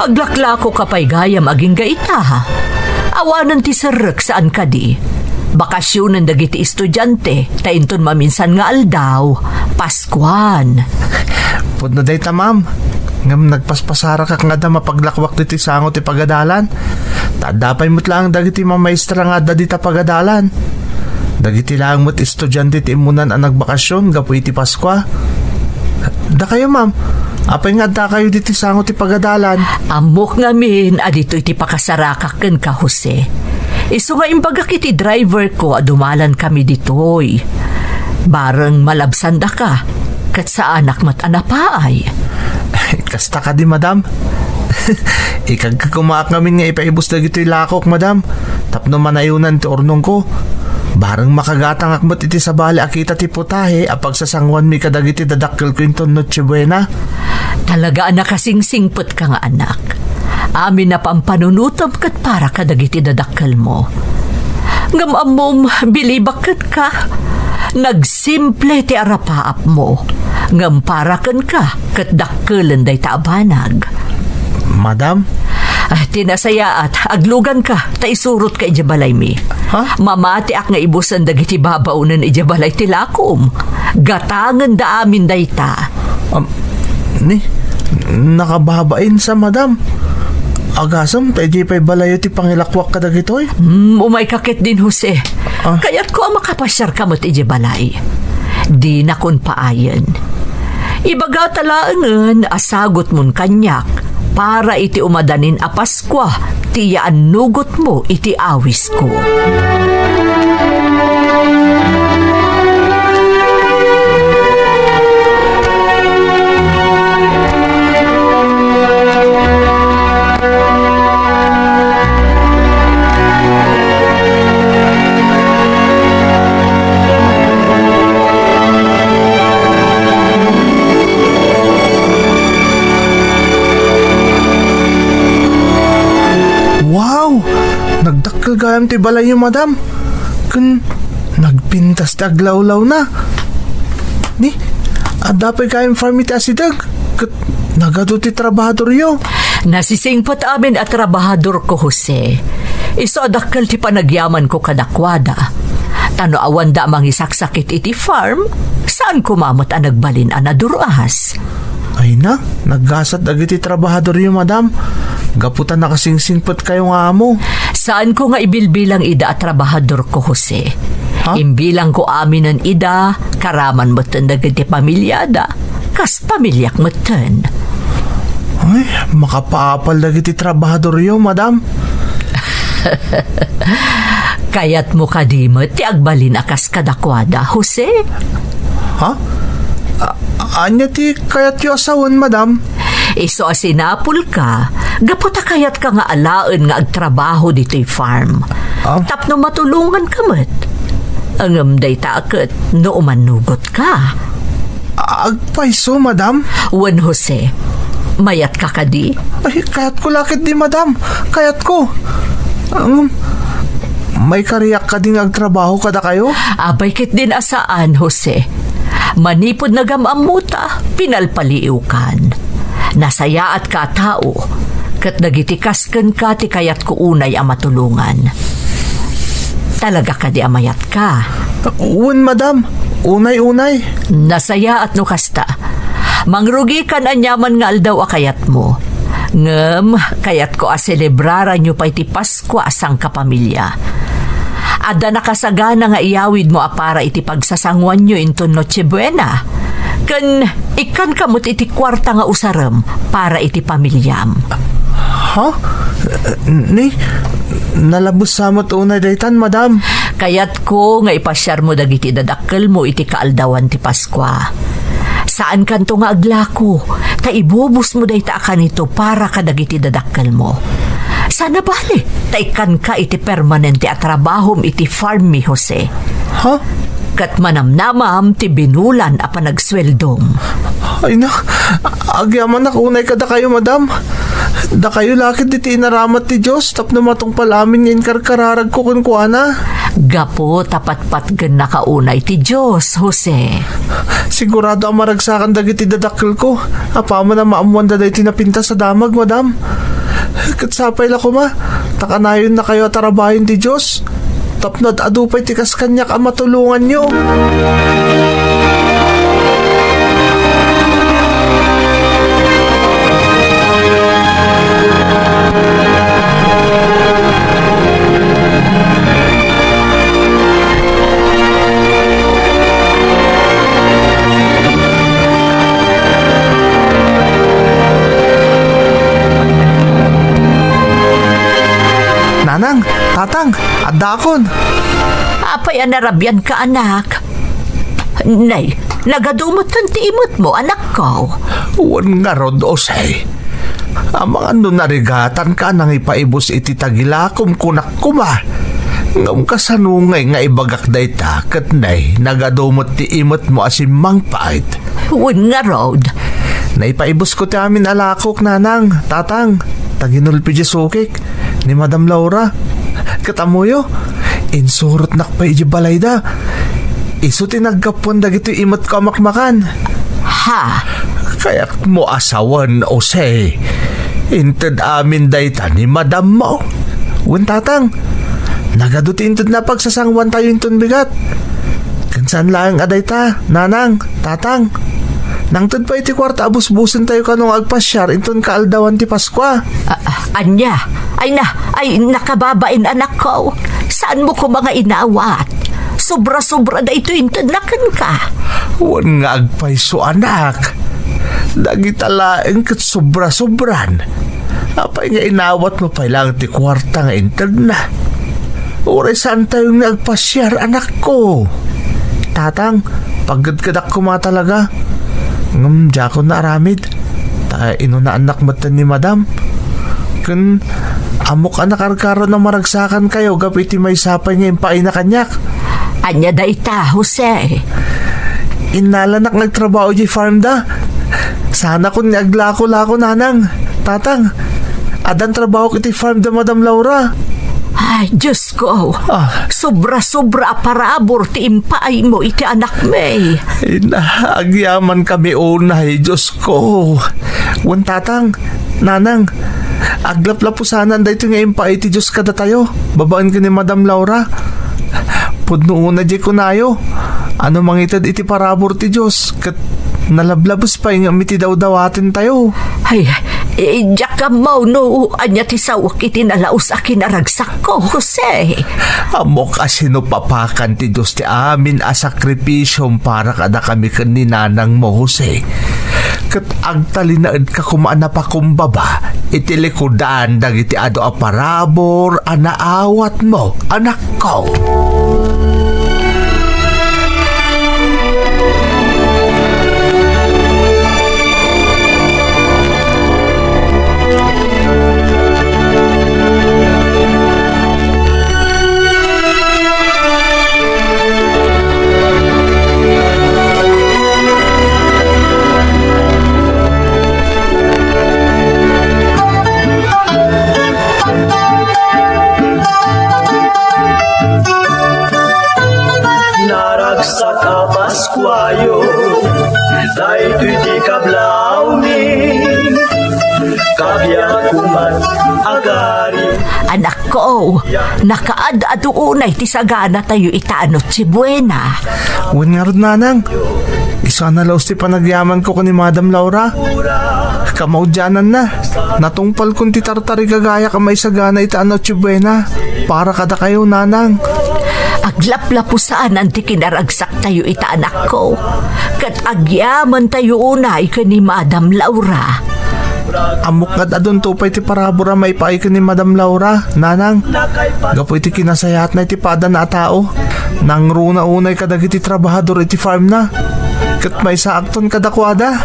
Aglaklako ka pay gayam agingga ita. Awanen ti serrek saan kadi. Bakasionen dagiti estudiante, ta inton maminsan nga aldaw, Paskuan. Pudno dayta, ma'am. Ngem nagpaspasarakak nga adda mapaglakwak ditoy sango ti pagadalan. Ta adda pay met laeng dagiti mamaestra nga adda dita pagadalan. Dagiti laeng met estudiante ti immunan a nagbakasion gapu iti Paskua. Dakayo, ma'am, apay nga addakayo ditoy sango ti pagadalan? Ammok ngamin a ditoy ti pakasarakak kenka, Jose. Isu nga imbagak iti driver ko a dumalankami ditoy. Bareng malabsandaka, ket saanak met a napaay. Kasta kadi, madam? Ikagka koma ngamin nga ipaibus dagitoy lakok, madam, tapno manayonan ti urnongko. Bareng makagatangak met iti sabali a kita ti putahe a pagsasanguanmi kadagiti dadakkelko inton Noche Buena. Talaga a nakasingsingpet ka nga anak. Amin a pampanunotem ket para kadagiti dadakkelmo. Ngem ammom, bilibak ket ka. Nagsimple ti arapaapmo, ngem para kenka ket dakkelen dayta a banag. Madam? Ah, ti nasayaat, agluganka, ta isurotka idiay balaymi. Ha? Mamatiak nga ibusen dagiti babaonen idiay balay ti lakom. Gatangenda amin dayta. Am, ni, nakababain sa, madam. Agasem, ta idiay pay balayyo ti pangilakwak kadagitoy? Hmm, umayka ketdin, Jose. Ah. Kayatko a makapasiarka met idiay balay. Dinakon paayen. Ibagata laengen a sagutmon kaniak para iti umadanin a Paskua ti yaannugotmo iti awisko. Wow! Nagdakkel gayam ti balayyo, madam. Ken nagpintas ti aglawlawna. Ni, adda pay gayam farm iti asideg, ket nagadu ti trabahadoryo. Nasisingpet amin a trabahadorko, Jose. Isu a dakkel ti panagyamanko kadakuada. Ta no awanda a mangisaksakit iti farm, saan koma met a nagbalin a nadur-as. Ay na, naggasat dagiti trabahadoryo, madam. Gapu ta nakasingsingpetkayo nga amo. Saanko nga ibilbilang ida a trabahadorko, Jose. Ha? Imbilangko aminen ida, karaman metten dagiti pamiliada, kas pamiliak metten. Ay, makapaapal dagiti trabahadoryo, madam. Kayatmo kadi met ti agbalin a kas kadakuada, Jose? Ha? A-, ania ti kayatyo a sawen, madam? Isu a sinapulka, gapu ta kayatka nga alaen nga agtrabaho ditoy farm. Ah? Tapno matulonganka met. Ngem dayta ket no umannugotka. Agpayso, madam? Wen, Jose. Mayatka kadi? Ay, kayatko la ketdi, madam. Kayatko. Um, maikariak kadi nga agtrabaho kadakayo? Apay ketdin a saan, Jose. Manipud nagam-ammota, pinalpaliiwkan. Nasayaatka a tao, ket dagiti kas kenka ti kayatko unay a matulongan. Talaga kadi a mayatka? Wen, madam. Unay, unay. Nasayaat no kasta. Mangrugikan aniaman nga aldaw a kayatmo. Ngem, kayatko a selebraranyo pay ti Paskua a sangkapamilya. Adda nakasagana nga iyawidmo a para iti pagsasanguanyo inton Noche Buena. Ken ikkanka met iti kuarta nga usarem para iti pamiliam. Ha? Ni, nalabes sa met unay daytan, madam. Kayatko nga ipasiarmo dagiti dadakkelmo iti kaaldawan ti Paskua. Saankanto nga aglako, ta ibubusmo dayta a kanito para kadagiti dadakkelmo. Saan a bale, ta ikkanka iti permanente a trabahom iti farm mi, Jose. Ha? Ket manamnamam ti binulan a panagsueldom. Ay na, agyamanak unay kadakayo, madam. Dakayo la ketdi ti inaramat ti Dios tapno matungpal amin nga inkarkararagko kenkuana. Gapu ta patpatgennaka unay ti Dios, Jose. Sigurado a maragsakan dagiti dadakkelko. Apaman a maammoanda daytoy napintas a damag, madam. Ket sapay la koma, ta kanayonnakayo a tarabayen ti Dios. Tapno ad-adu pay ti kas kaniak a matulonganyo. Nanang, tatang, addaakon. Apay a narabianka, anak? Nay, nagadu metten ti imetmo, anakko. Wen ngarud, Jose. Amangan no narigatanka a nangipaibus iti tagilakom, kunak koma. Ngem kasano ngay nga ibagak dayta ket nay, nagadu met ti imetmo a simmangpet? Wen ngarud. Naipaibusko ti amin a lakok, nanang, tatang, ta ginulpi diay sukik ni Madam Laura. Ket ammoyo, insurotnak pay idiay balayda. Isu ti naggapuan dagitoy imetko a makmakan. Ha? Kayatmo a sawen, Jose. Inted amin dayta ni madammo. Wen, tatang, nagadu ti intedna a pagsasangoantayo inton bigat. Ken saan laeng a dayta, nanang, tatang. Nangted pay ti kuarta a busbusentayo kano nga agpasiar inton kaaldawan ti Paskua. A-, a-, ania? Ay na, ay nakababain, anakko. Saanmo koma nga inawat? Sobra-sobra daytoy intedna kenka. Wen nga agpayso, anak. Dagita laeng ket sobra-sobran. Apay nga inawatmo pay laeng ti kuarta nga intedna? Uray saantayo nga agpasiar, anakko. Tatang, pagkedkedak koma talaga. Ngem diakon naaramid. Ta inunaannak metten ni madam. Ken ammok a nakarkaron a maragsakankayo gapu iti maysa pay nga impaayna kaniak. Ania dayta, Jose? Innalanak nga agtrabaho idiay farm da. Saanakon nga aglako-lako, nanang, tatang. Addan trabahok iti farm da Madam Laura. Ay, Diosko. Ah. Sobra-sobra a parabur ti impaaymo iti anakmi. Ina, agyamankami unay, Diosko. Wen, tatang, nanang, aglaplapusanan daytoy nga impaay ti Dios kadatayo, babaen ken ni Madam Laura. Pudno unay diay kunayo, a no mangited iti parabur ti Dios, ket nalablabes pay ngem iti dawdawatentayo. Ay, eh, diak ammo no ania ti saok iti nalaus a kinaragsakko, Jose. Ammok a sinupapakan ti Dios ti amin a sakripisiom para kadakami ken ni nanangmo, Jose. Ket agtalinaedka koma a napakumbaba iti likudan dagiti adu a parabur a naawatmo, anakko. Naragsak a Paskuayo, daytoy ti kablawmi, kabiatko man a gari. Anakko, nakaad-adu unay ti saganatayo ita a Noche Buena. Wen ngarud, nanang, isu a nalaus ti panagyamanko ken ni Madam Laura. Kamaudiananna, natungpalkon ti tartarigagayak a maisagana ita a Noche Buena para kadakayo, nanang. Aglaplapusanan ti kinaragsaktayo ita, anakko, ket agyamantayo unay ken ni Madam Laura. Ammok nga ad-adunto pay ti parabur a maipaay ken ni Madam Laura, nanang, gapu iti kinasayaatna iti padana a tao. Nangruna unay kadagiti trabahador iti farmna. Ket maysaakton kadakuada.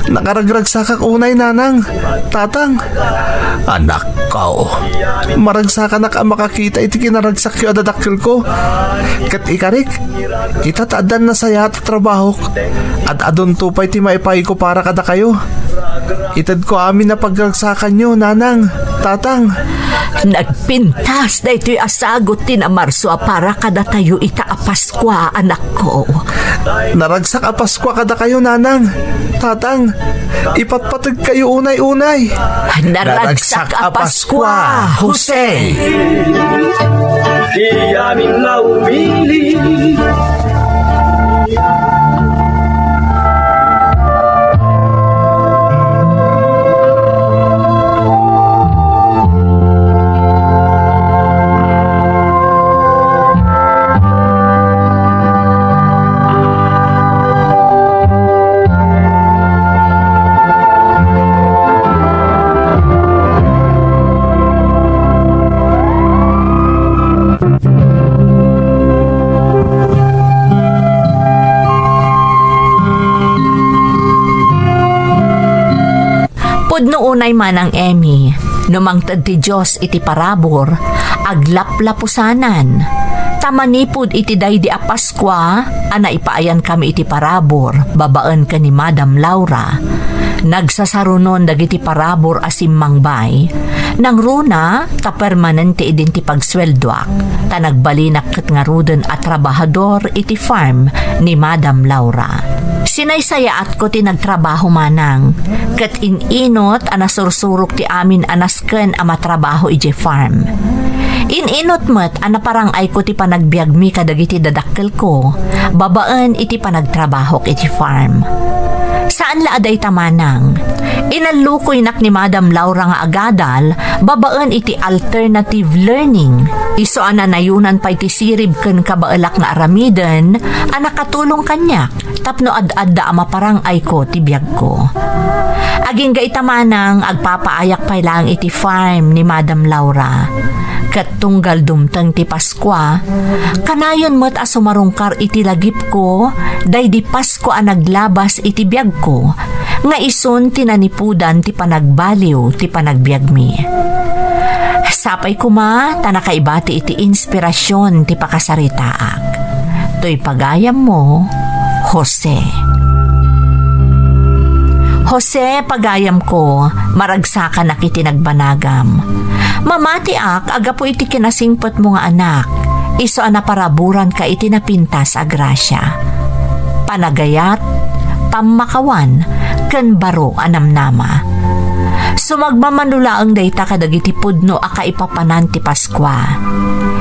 Nakaragragsakak unay, nanang, tatang. Anakko, maragsakanak a makakita iti kinaragsakyo a dadakkelko. Ket ikarik, ita ta addan nasayaat a trabahok, ad-adunto pay ti maipaayko para kadakayo. Itedko amin a pagragsakanyo, nanang, tatang. Nagpintas daytoy a sagut ti namarso a para kadatayo ita a Paskua, anakko. Naragsak a Paskua kadakayo, nanang, tatang. Ipatpategkayo unay-unay. Naragsak a Paskua, Jose. Ti amin nga umili. No unay, Manang Emmy, no mangted ti Dios iti parabur, aglaplapusanan. Ta manipud iti daydi a Paskua a naipaayankami iti parabur babaen ken ni Madam Laura, nagsasarunon dagiti parabur a simmangbay. Nangruna ta permanente idin ti pagsueldoak, ta nagbalinak ket ngaruden a trabahador iti farm ni Madam Laura. Sinaysayaatko ti nagtrabaho, Manang, ket in-inot a nasursurok ti amin a nasken a matrabaho idiay farm. In-inot met a naparang-ayko ti panagbiagmi kadagiti dadakkelko babaen iti panagtrabahok iti farm. Saan la a dayta, Manang. Inallukoynak ni Madam Laura nga agadal babaen iti alternative learning. Isu a nanayonan pay ti sirib ken kabaelak nga aramiden a nakatulong kaniak tapno ad-adda a maparang-ayko ti biagko. Agingga ita, Manang, agpapaayak pay laeng iti farm ni Madam Laura. Ket tunggal dumteng ti Paskua, kanayon met a sumarungkar iti lagipko daydi Pasko a naglabas iti biagko nga isun ti nanipudan ti panagbaliw ti panagbiagmi. Sapay koma ta nakaibati iti inspirasyon ti pakasaritaak. Toy pagayammo, Jose. Jose, pagayamko, maragsakanak iti nagbanagam. Mamatiak a gapu iti kinasingpetmo nga anak, isu a naparaburanka iti napintas a grasia. Panagayat, pammakawan, ken baro a namnama. Sumagmamano laeng dayta kadagiti pudno a kaipapanan ti Paskua.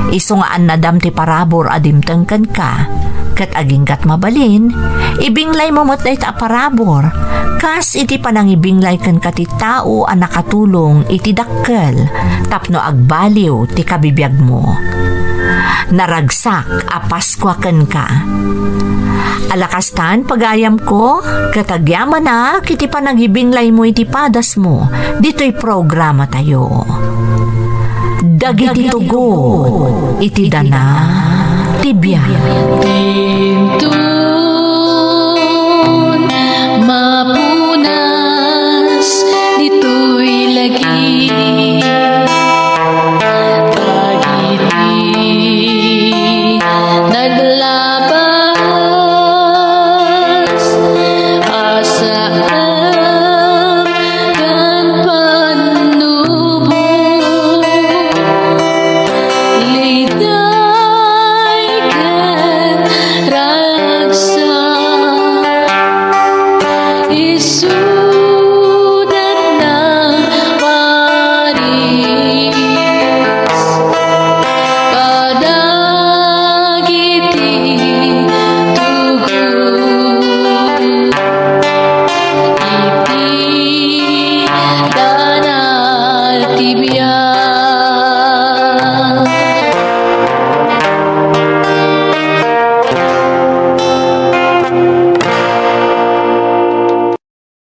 Isu nga annadam ti parabur a dimteng kenka, ket aginggat mabalin, ibinglaymo met dayta a parabur, kas iti panangibinglay kenka ti tao a nakatulong iti dakkel tapno agbaliw ti kabibiagmo. Naragsak a Paskua kenka. Ala kastan, pagayamko, ket agyamanak iti panagibinglaymo iti padasmo ditoy programatayo. Dagiti tugot iti dana ti biag.